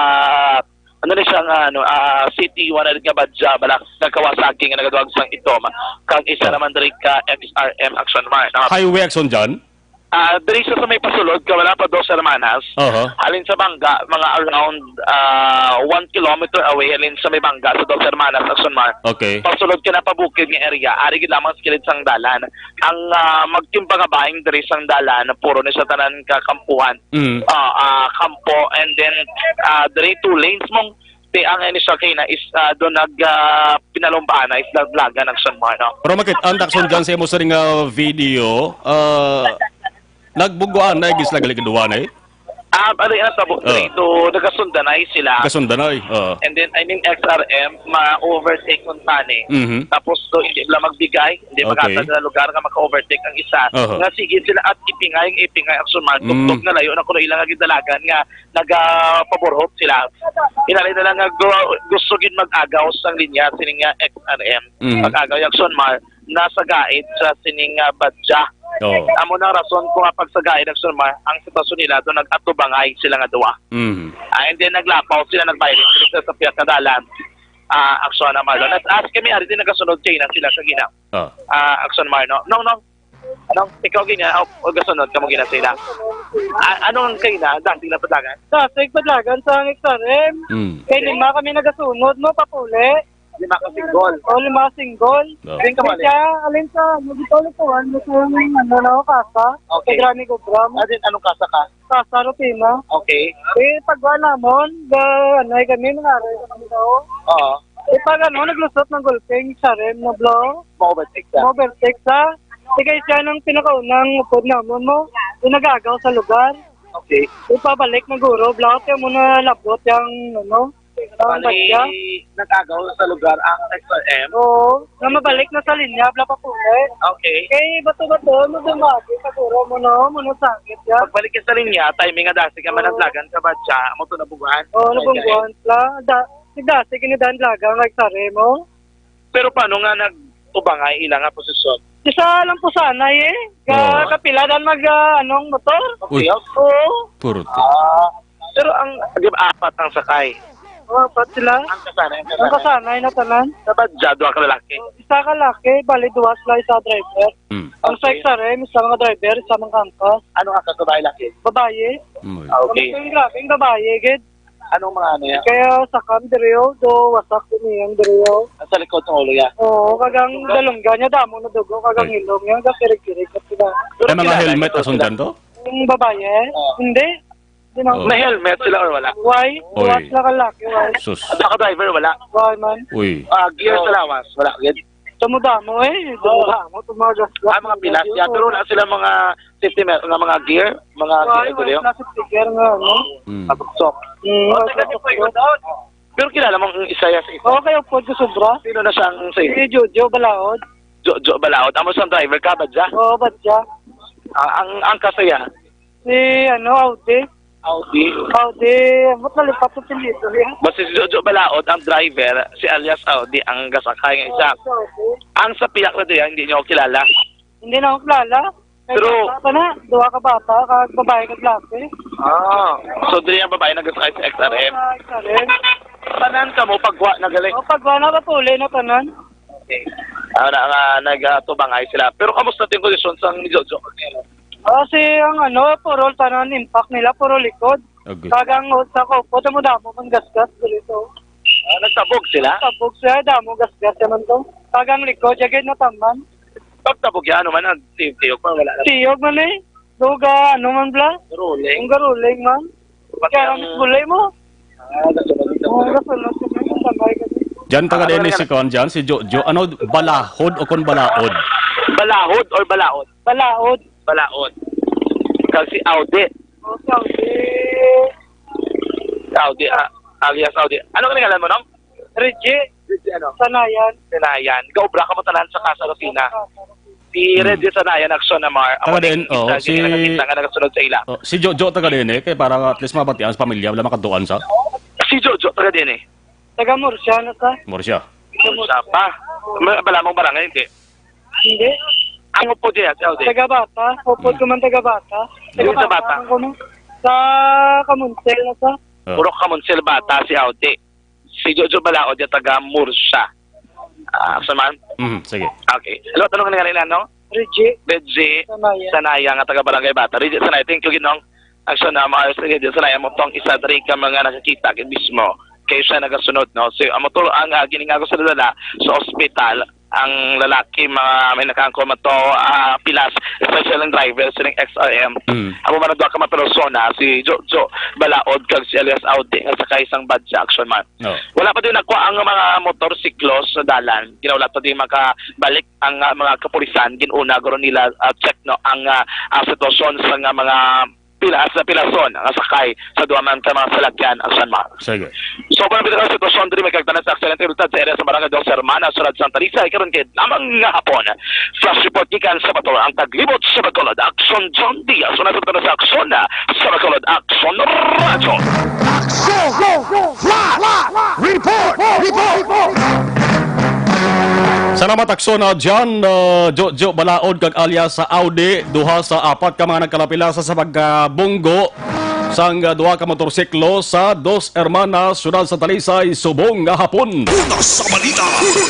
ano ni siya nga ano ah, city one hundred nga badya bala nga Kawasaki nga nagaduwag sang itom, kag isa Oh. naman diri ka X R M, Aksyon Mar, no? Highway, Aksyon dyan? Ah, diri sa, sa may pasulod ka wala pa Dos Hermanas. Aha. Halin sa Banga, mga around ah, one kilometer away halin sa may Banga sa Dos Hermanas, Aksyon Mar. Okay. Pasulod ka na pabukid nga area, ari gid lamang sa kilid sang dalan. Ang ah, magtimbang nga bahin diri sang dalan, puro ni sa tanan ka kampuhan. Mm. Ah, ah, kampo, and then ah, diri two lanes mong ti ang ini sa kay na is ah, do nag ah, pinalumpaan na is naglaga ng sunmar, no? Pero makit-an, Aksyon dyan, sa imo sa ring ah, video, ah, nagbuguan na igis na galing duwa na eh. Ah, ano yung tabo Ah. dito, nagasundanay sila. Kasundanay. Ah. And then, I mean, X R M, ma-overtake kung tani. Mhm. Tapos, so, hindi sila magbigay, hindi Okay. makatag na lugar nga maka-overtake ang isa. Aha. Nga sige sila at ipingay, ipingay ang sunmar. Mm. Tuktok na layo na kuno ilang gidalagan nga nagapaburhot sila. Hinali na lang nga gu- gusto gid mag-agaw sang linya sining nga X R M. Mm. Pag-agaw yung sunmar, nasa gaid sa sining nga badya. Oo. Amo nang rason kung nga pagsagaid ang sunmar, ang sitwasyon nila doon nag-atubangay sila nga duwa. Mm. Ah, and then naglapaw sila, nagbayad sila sa pihak nga dalan. Ah, aksyon na Marlon. At as kami ari din nagasunod kay na sila sa gina. Ah. Ah, aksyon Marlon. No, no. Ano? Ikaw gina, o, o gasunod ka mo gina sila. Ah, anong kay na? Dati na padagan? Dasig padlagan sa X R M. Mm. Kay lima kami nagasunod mo papuli. Lima ka single. O lima single. No. Din ka mali. Kaya alin sa nagitulikuan mo sa ano na ako, kasa. Okay. Sa Granny Gobram. Ah, din, anong kasa ka? Kasa Rufina. Okay. Eh, pagwa namon, ga, ano, kami, nangaroy kami daw. Oo. Eh, pag ano, naglusot ng gulping, X R M na blow. Ma-overtake ka. Overtake sa. Sige, siya nang pinakaunang upod namon mo. Yung nag-agaw sa lugar. Okay. Ipabalik na guro, block yung muna labot yung ano. Ang Bali, badya. nag-agaw sa lugar ang X R M. Oo, na mabalik na sa linya, bla pa po eh. Okay. Kay bato-bato, mo dumagi, siguro mo no, mo no sakit ya. Pagbalik ka sa linya, timing nga dasi ka managlagan ka ba siya? Amo to nabugaan? Oo, nabungguan sila. Da, si dasi kini dan laga, like sare mo. Pero paano nga nag-ubangay ila nga posisyon? Isa lang po sanay eh. Ka, Oo. Kapila dan mag, ah, anong motor? Uy. Okay, Oo, Puro ti. Ah, pero ang, di ba, apat ang sakay? apat sila. Ang kasanay, ang Ang kasanay. kasanay na tanan. Sa badya, duha ka lalaki. Isa ka laki, bali duwas lang isa driver. Mm. Ang sa Okay. X R M, isa mga driver, isa mga kangkas. Ano ang kasabay laki? Babayi. Mm. Ah, okay. Ang grabing babayi, gid. Anong mga ano yan? Kaya sa kam diriyo, do wasak ko niyang diriyo. Sa likod ng ulo yan. Oo, kagang dalunggan niya, damo na dugo, kagang Ay. Ilong niya, gakirig-kirig ka sila. Pero Ay, mga kilala helmet niyo asundan sila? To? Yung babayi, Oo. hindi. Hindi na. Oo. May helmet sila or wala? Why? Oy. Why sila kalaki? Why? Sus. Sa ka-driver, wala? Why man? Uy. Ah, gear sa lawas, wala. Gid. Damo-damo eh. Damo-damo. Tumagas. Ah, mga pilas yan. Pero wala sila mga safety, nga mga gear, mga Why? gear, Why plastic sticker nga, no? Mm. Pabuksok. Mm, why plastic sticker? Pero kilala mo ang isa yan sa isa? Oo, kaya po ko sobra. Sino na siya ang sa inyo? Si Jojo Balaod. Jo, Jo Balaod. Amo siyang driver ka ba dyan? Oo, ba siya? Ah, ang ang kasaya? Si ano, Audi. Audi. Audi, ba't nalipat sa pinito niya? Basta si Jojo Balaod ang driver, si alias Audi ang gasakay nga isa. Audi. Ang sa piyak na diyan, hindi niyo kilala. Hindi na ako kilala. Pero bata na, duha ka bata, kag babae kag lalaki. Ah, so diri ang babae nagasakay sa X R M? Sa X R M. Tanan kamo pagwa na gali? O, pagwa na, pag-uli na tanan. Okay. Ah, na, nga, nagtubangay sila. Pero kamusta din kondisyon sang ni Jojo? Ah, si ang ano, puro tanan impact nila, puro likod. Okay. Tagang sa kupo, damo-damo man gasgas dito. Ah, nagtabog sila? Tabog siya, damo gasgas naman to. Tagang likod, yagid na taman. Pagtabog yan, ano man, nagtiyog-tiyog pa, wala na. Tiyog man eh. Duga, ano man bla? Garuling. Ang garuling man. Pati kaya ang ang bulay mo. Ah, gasunod na Oo, pala. Gasunod sa mga tambay kami. Jan, taga Ah, din ano si nga? Kuan, Jan, si Jojo. Ano, balahod o kon balaod? Balahod or balaod? Balaod. Balaod. Kag si Audi. O, si Audi. Si Audi, ah, alias Audi. Ano ka ngalan mo, Nong? Reggie. Reggie, ano? Sanayan. Sanayan. Gaobra ka mo tanan sa Casa Rufina. Si Hmm. Reggie Sanayan, Action Amar. Taga Amo din, ni oh, isa si, din nakakita nga nagasunod sa ila. Oh, si Jojo taga din eh, kay para at least mabatian sa pamilya, wala makatuan sa. Si Jojo, taga din eh. Taga Murcia na sa. Murcia. Murcia pa. Ma-, bala mong barangay, hindi? Hindi. Ang upod niya, si Audi. Taga Bata. Upod ko man taga Bata. Hindi sa Taga Bata. Bata man ko, no? Sa Kamunsel na sa. Oh. Puro Kamunsel Bata si Audi. Si Jojo Balaod niya taga Murcia. Ah, sa man? Mhm, sige. Okay. Hello, tanong nga nila, no? Reggie. Reggie Sanaya. Sanaya nga taga Barangay Bata. Reggie Sanaya, thank you, Ginong. Action na, Mars, Reggie Sanaya, mo tong isa diri ka mga nakakita, gid mismo. Kay siya nagasunod, no? So, amo to ang, ah, giningago sa dala sa ospital. Ang lalaki, mga may nakaangkon man to, ah, pilas, special ang driver, sining X R M. Mm. Amo man ang duha ka mga persona, si Jojo Balaod kag si alias Audi, nga sakay sang badya, Action Man. No. Wala pa din nakuha ang mga motorsiklo sa dalan. Ginahulat pa din makabalik ang, ah, mga kapulisan. Gin-una guro nila, ah, check, no, ang, ah, ang sitwasyon sa nga mga pila, sa pilason nga sakay sa duha man ka mga salakyan ang San Mar. Sige. So, kung ang sitwasyon diri may kagtanan sa aksidente, resulta sa area sa Barangay Dos Hermanas, Surad Santa Lisa, karon kay lamang nga hapon. Flash report gikan sa Bacolod, ang taglibot sa Bacolod, Action John Diaz. Una sa sa Action, ah, sa Bacolod, Action Radyo. Action! Flash! Report! Report! Salamat, Action, ah, John, ah, Jojo Balaod kag alias sa Audi, duha sa apat ka mga nagkalapilasa sa pagkabunggo sang, ah, duha ka motorsiklo sa Dos Hermanas, Siyudad sa Talisay, subong nga hapon. Una sa balita,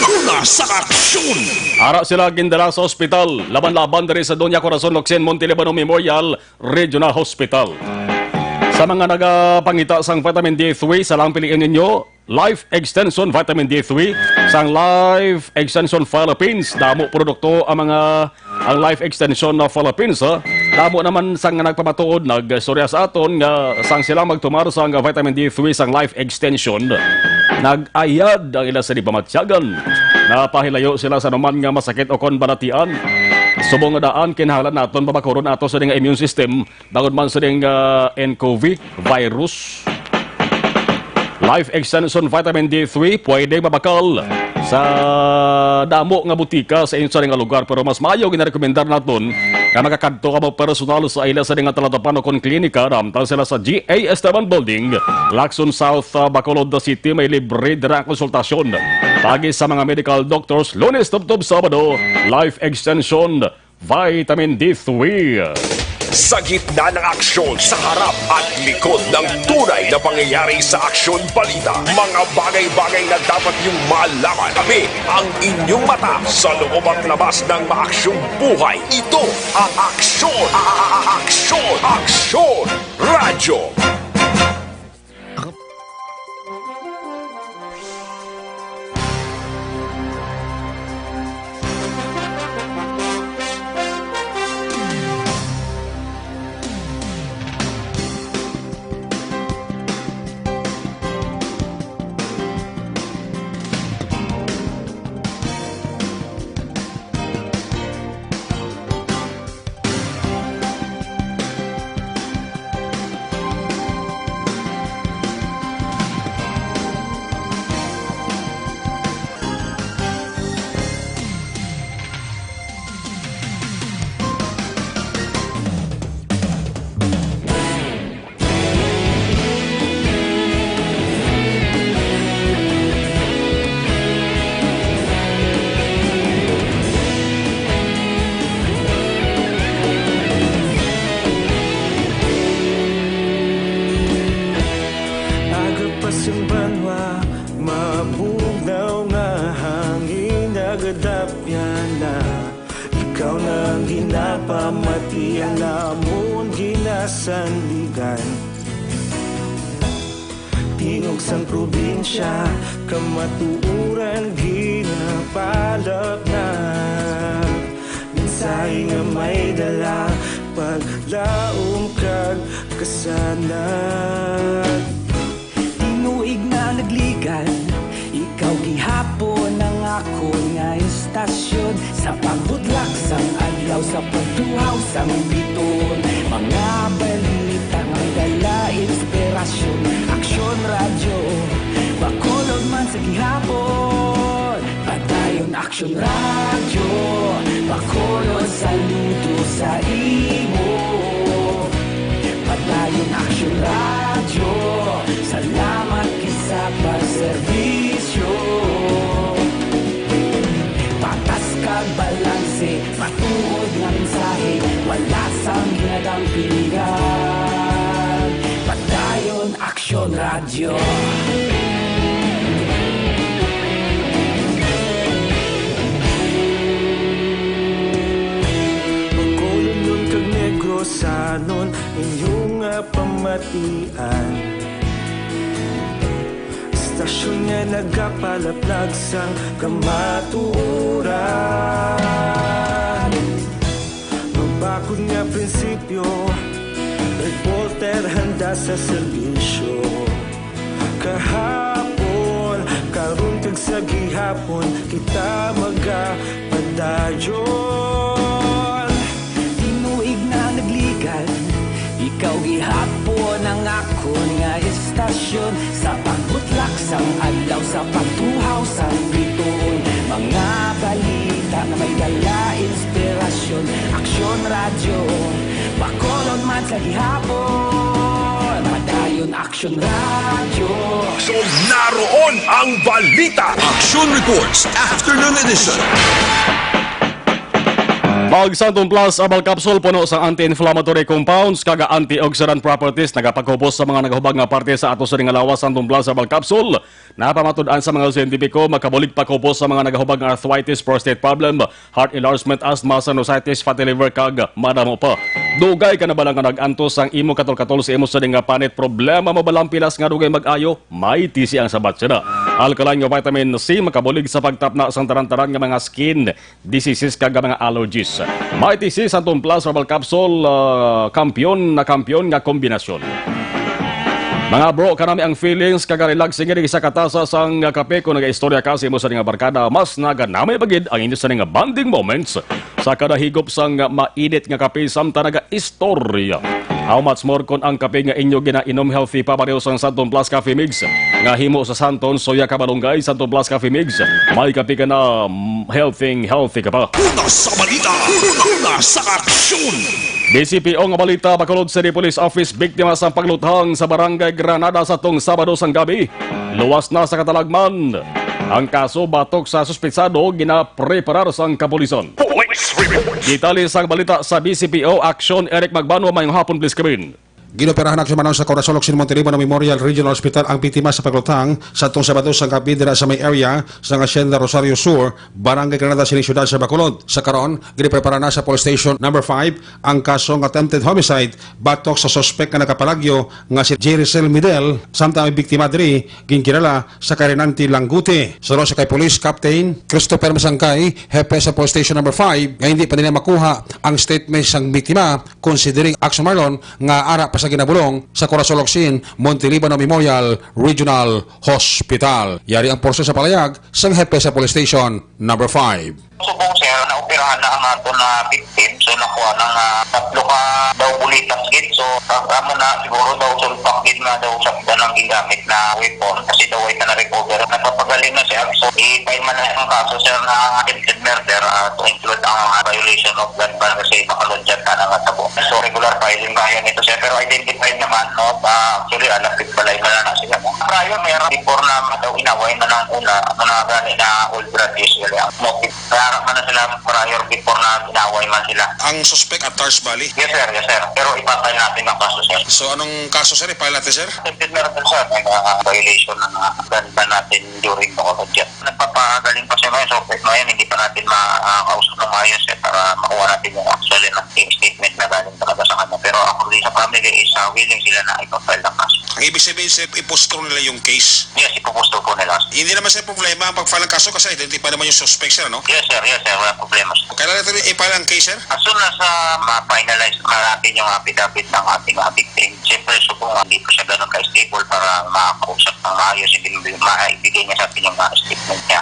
una sa aksyon. Ara sila gindala sa ospital, laban-laban diri sa Doña Corazon Locsin Montelibano Memorial Regional Hospital. Sa mga nagapangita sang vitamin D three, sa lang piliin ninyo, Life Extension Vitamin D three sang Life Extension Philippines. Damo produkto ang mga, ang Life Extension na Philippines, ha? Damo naman sang nagpamatuod, nagstorya sa aton nga sang sila magtumar sang vitamin D three sang Life Extension, nag-ayad ang ila sa di pamatyagan. Napahilayo sila sa anuman nga masakit o kon balatian. Subong nga daan, kinahanglan naton pabakuron ato sa nga immune system bangod man sa ding, ah, N C O V virus. Life Extension Vitamin D three pwede mabakal sa damo nga butika sa inyo sa nga lugar, pero mas maayo ginarekomendar naton nga makakadto kamo personal sa ila sa nga talatapan o kon klinika. Ramtan sila sa G A Esteban Building, Lacson South, ah, Bacolod City. May libre dira ang konsultasyon. Pagi sa mga medical doctors, Lunes tubtob Sabado. Life Extension Vitamin D three. Sa gitna ng aksyon, sa harap at likod ng tunay na pangyayari sa Aksyon Balita, mga bagay-bagay na dapat niyong malaman. Kami ang inyong mata sa loob at labas ng maaksyong buhay. Ito ang Aksyon, a-, a-, a-, Aksyon, Aksyon Radyo. Yan na, ikaw na ang ginapamati, ang amon ginasandigan. Tingog sang probinsya, kamatuoran ginapalapnag. Mensahe nga may dala, paglaom kag kasanag. Tinuig na nagligad, ikaw gihapon ang akon nga istasyon. Sa pagbutlak sang adlaw, sa pagtuhaw sang bituon, mga balita nga dala inspirasyon. Aksyon Radyo, Bacolod man sa gihapon. Padayon Aksyon Radyo, Bacolod, saludo sa imo. Padayon Aksyon Radyo, salamat kita sa pagserbisyo. Patas kag balanse, matuod nga mensahe, wala sang ginadampingan. Padayon Aksyon Radyo. Bacolodnon kag Negrosanon, inyo nga pamatian. Istasyon nga nagapalaplag sang kamatuoran. Mabakod nga prinsipyo, reporter handa sa serbisyo. Kahapon, karon kag sa gihapon, kita magapadayon. Tinuig na nagligad, ikaw gihapon ang akon nga istasyon. Sa pagbutlak sang adlaw, sa pagtuhaw sang bituon, mga balita nga may dala inspirasyon. Aksyon Radyo, Bacolod man sa gihapon. Padayon Aksyon Radyo. So, naroon ang balita. Action Reports, Afternoon Edition. Ang Santon Plus Herbal Capsule puno sa anti-inflammatory compounds kag antioxidant properties, nagapagkupos sa mga nagahubag nga parte sa ato sining nga lawas. Santon Plus Herbal Capsule napamatud-an sa mga siyentipiko, makabulig pakupos sa mga nagahubag nga arthritis, prostate problem, heart enlargement, asthma, sinusitis, fatty liver, kag madamo pa. Dugay ka na bala nga nag-antos sang imo katol-katol sa imo sining nga panit? Problema mo bala ang pilas nga dugay mag-ayo? May T C ang sabat sina. Alkaline nga vitamin C makabulig sa pagtapna sang tanan-tanan nga mga skin diseases kag mga allergies. May T C Santon Plus Herbal Capsule, ah, kampiyon na kampiyon nga kombinasyon. Mga bro, kanami ang feelings kag relaxing ini sa katasa sang kape. Kung nagaistorya ka sa imo sining nga barkada, mas naganami pa gid ang inyo sining nga bonding moments sa kada higop sang mainit nga kape samtang nagaistorya. How much more kon ang kape nga inyo ginainom healthy pa, pareho sang Santon Plus Coffee Mix nga himo sa Santon, soya kag malunggay. Santon Plus Coffee Mix, may kape ka na, mm, healthy, healthy ka pa. Una sa balita, una sa aksyon. D C P O nga balita, Bacolod City Police Office, biktima sang pagluthang sa Barangay Granada sa tong Sabado sang gabi. Luwas na sa katalagman. Ang kaso batok sa suspetsado ginapreparar sang kapulisan. Police report. Detalye sang balita sa D C P O Aksyon, Eric Magbanwa, mayong hapon, please come in. Ginoperahan na sa Corazon Ocsin Monteliba Memorial Regional Hospital ang biktima sa pagluthang sa tong Sabado sang gabi dira sa may area sa Hacienda Rosario Sur, Barangay Granada, sining siyudad sa Bacolod. Sa karon, ginaprepara na sa Police Station Number Five ang kaso nga attempted homicide batok sa suspek nga nagapalagyo nga si Jericel Midel, samtang ang biktima diri ginkilala sa kay Renante Langute. Suno sa kay Police Captain Christopher Masangkay, hepe sa Police Station Number Five, nga hindi pa nila makuha ang statement sang biktima, considering action marlon nga ara pa sa ginabulong sa Corazon Ocsin Montelibano Memorial Regional Hospital. Yari ang portion sa palayag sang hepe sa Police Station Number Five. Subong, sir, naoperahan na ang ato na victim. So, nakuha na nga tatlo ka daw bulitas gid. So, kag amo na, siguro daw sulpak gid nga daw sa kanang gingamit na weapon kasi daw ay na recover. Nagpapagaling na siya. So, i-file man na ang kaso, sir, na attempted murder, ah, to include ang violation of gun ban kasi makalunsad na nga tabo. So, regular filing kaya nito, sir. Pero identified naman, no, pa, actually, ah, lapit balay pa na na sila. Prior, meron before na daw inaway na ng una, ano na gani na old grudges, wala ang motive. Kaya man na sila para Prior before na inaway man sila. Ang suspect at large bali? Yes, sir. Yes, sir. Pero ipatay natin ang kaso, sir. So, anong kaso, sir? I-file natin, sir? Attempted murder, sir. May, ah, violation ng, ah, gun ban natin during the order. Nagpapagaling pa siya ngayon. So, ngayon, hindi pa natin ma-, ah, kausap ng maayos, sir, para makuha natin yung actual na statement na galing talaga sa kanya. Pero ako din sa family is, ah, willing sila na ipa-file ng kaso. Ang ibig sabihin, sir, i-postpone nila yung case? Yes, ipo-postpone po nila. Hindi naman, sir, problema ang pag-file ng kaso kasi identify naman yung suspect, sir, no? Yes, sir. Yes, sir. Wala problema, sir. Kailan natin i-file ang case, sir? As soon as, ah, ma-finalize natin yung affidavit ng ating, ah, victim, siyempre, subong, hindi po siya ganun ka-stable para makausap ng maayos, hindi mo maibigay niya sa atin yung, ah, statement niya.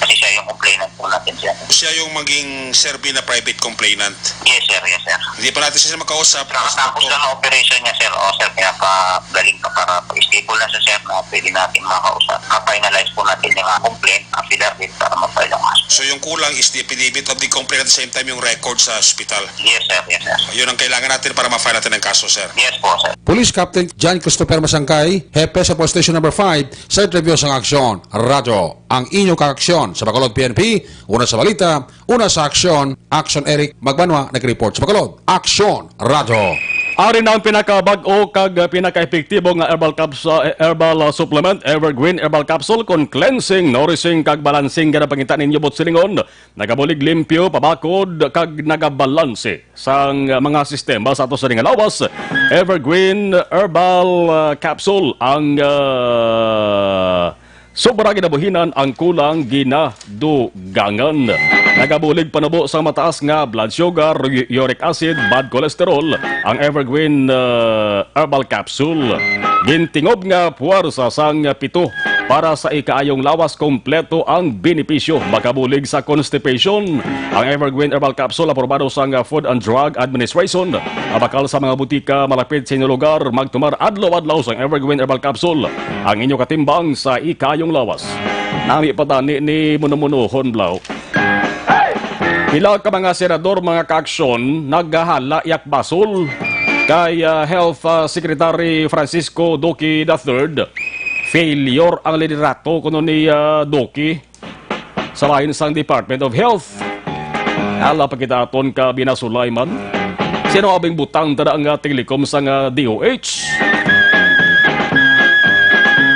Kasi siya yung complainant po natin, sir. Siya yung maging serve na private complainant. Yes, sir. Yes, sir. Hindi pa natin siya makausap. Nakatapos lang ang operation niya, sir. O, sir, kaya pa galing pa para pag-stable na siya, sir, na pwede natin makausap. Ma-finalize po natin yung, ah, complaint, affidavit para ma-file ang kaso. So, yung kulang is the affidavit of the complaint at the same time yung record sa hospital. Yes, sir. Yes, sir. Yun ang kailangan natin para ma-file natin ang kaso, sir. Yes po, sir. Police Captain John Christopher Masangkay, hepe sa Police Station Number five, sa interview sang Aksyon Radyo. Ang inyo kaaksyon sa Bacolod P N P, una sa balita, una sa aksyon, Action Eric Magbanwa nag-report sa Bacolod. Aksyon Radyo. Ari na ang pinakabag-o kag pinaka-epektibo nga herbal caps-, uh, herbal, uh, supplement, Evergreen Herbal Capsule, kon cleansing, nourishing, kag balancing nga napangita ninyo buot silingon. Nagabulig limpyo, pabakod, kag nagabalanse sang mga sistema sa ato sa nga lawas. Evergreen Herbal, uh, Capsule ang, uh, sobra ginabuhinan, ang kulang ginadugangan. Nagabulig panubo sa mataas nga blood sugar, uric acid, bad cholesterol, ang Evergreen, uh, Herbal Capsule. Gintingob nga puwersa sang pito para sa ikaayong lawas, kompleto ang benepisyo. Makabulig sa constipation ang Evergreen Herbal Capsule, aprobado sang Food and Drug Administration. Mabakal sa mga butika malapit sa inyo lugar. Magtumar adlaw-adlaw sang Evergreen Herbal Capsule, ang inyo katimbang sa ikayong lawas. Nami pa tani ni muno-munohon, Blaw. Pila ka mga senador, mga kaaksyon, naghahala yak basol kay, ah, Health, ah, Secretary Francisco Duque the third. Failure ang liderato kuno ni, ah, Duque sa bahin sang Department of Health. Ala pa kita aton ka binasulay man. Sino abing butang tada nga telecom sang D O H?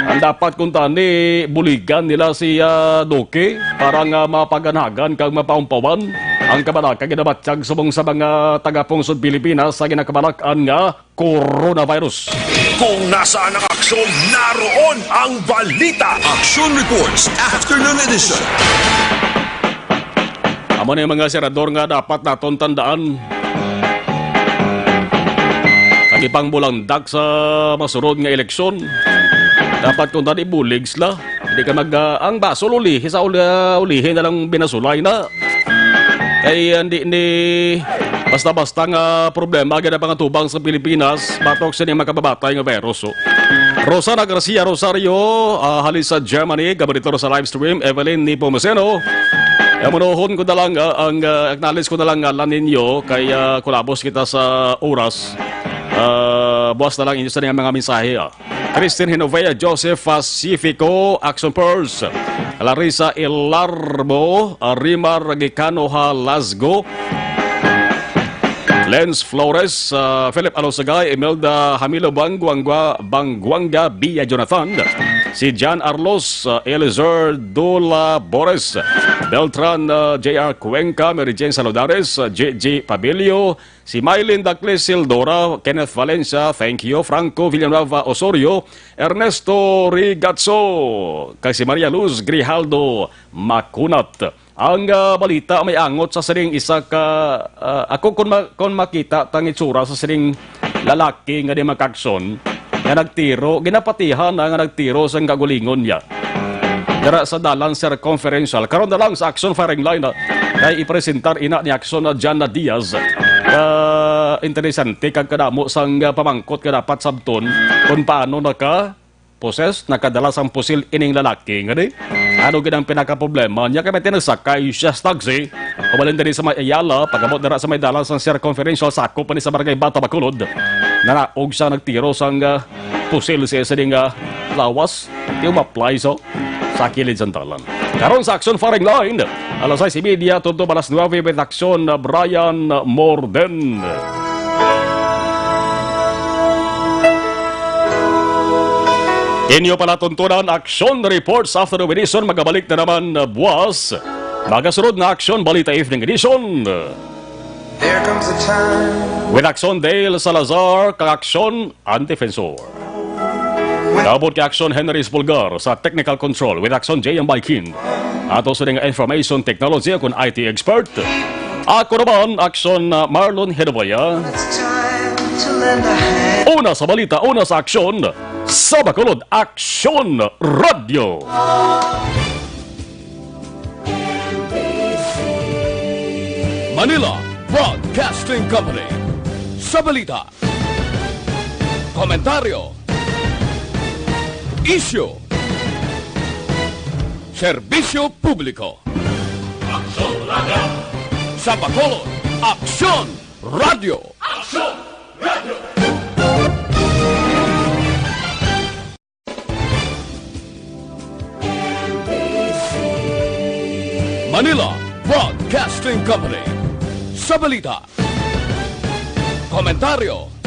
Ang dapat kuntani, buligan nila si, ah, Duque para nga mapaganhagan kag mapaumpawan ang kabalaka ginabatyag subong sa mga taga-pungsod Pilipinas sa ginakabalak-an nga coronavirus. Kung nasaan ang aksyon, naroon ang balita. Action Reports, Afternoon Edition. Amo na yung mga senador nga dapat naton tandaan. Kag ipangbulandak sa masunod nga eleksyon. Dapat kung tani bulig sila. Hindi ka mag, ah, ang basol ulihi sa uli-, ulihi na lang binasulay na. Kay, ah, hindi ni basta-basta nga problema gid ang pangatubang sa Pilipinas, batok sa ining makababatay nga virus, oh. Rosana Garcia Rosario, ah, hali sa Germany, gabalitor sa live stream, Evelyn Nepomuceno. Amunohon ko na lang, ah, ang, ah, acknowledge ko na lang ngalan ninyo kay, ah, kulabos kita sa oras. Ah, buwas na lang inyo sa mga mensahe, ah. Christine Hinovea, Joseph Pacifico, Action Purse, Larissa Ilarbo, ah, Rimar Gicano ha Lasgo, Lens Flores, ah, Philip Alosagay, Imelda Hamilo Bangguangga, Bangguanga, Bia Jonathan, si Jan Arlos, ah, Eliezer Dula Bores, Beltran, ah, J R Cuenca, Mary Jane Saludares, ah, J J Pabilio, si Mylene Daclis Sildora, Kenneth Valencia, thank you, Franco Villanueva Osorio, Ernesto Rigatso, kag si Maria Luz Grijaldo Makunat. Ang, ah, balita may angot sa sining isa ka, ah, ako kun ma-, kun makita tang itsura sa sining lalaki nga di makakson, nga nagtiro, ginapatihan na nga nagtiro sa kagulingon niya. Dira sa dalan circumferential. Karon na lang sa action firing line, ah, kay ipresentar ina ni Action na Jana Diaz. Ka interesante kag kadamo sang, ah, pamangkot nga dapat sabton kung paano naka-possess, nakadala sang pusil ining lalaki. Nga di? Ano gid ang pinakaproblema niya? Kay may tinagsakay siya sa taxi. Ubalin diri sa may Ayala, pag-abot dira sa may dalan sang circumferential, sakop pa ni sa Barangay Bata, Bacolod. Nanaog siya, nagtiro sang, ah, pusil sa isa ding, ah, lawas. Di umaplay, so, sa kilid sang dalan. Karon sa action firing line, Alas sais y media, tubtob alas nuebe with Aksyon, uh, Brian Morden. Inyo palatuntunan, Aksyon Reports Afternoon Edition. Magabalik na naman, uh, buwas. Magasunod na Aksyon Balita Evening Edition. There comes a time. With Aksyon Dale Salazar, kag Aksyon Antifensor. Naabot kay Aksyon Henry Spulgar sa technical control with Aksyon J M Baikin. Ato sa nga information technology kun I T expert. Ako naman, Aksyon, uh, Marlon Hedovaya. It's time to lend a hand. Una sa balita, una sa aksyon, sa Bacolod, Aksyon Radyo. Manila Broadcasting Company. Sa balita, komentaryo, isyu, serbisyo publiko. Aksyon Radyo. Sa Bacolod, Aksyon Radyo. Aksyon Radyo. Manila Broadcasting Company. Sa balita, komentaryo,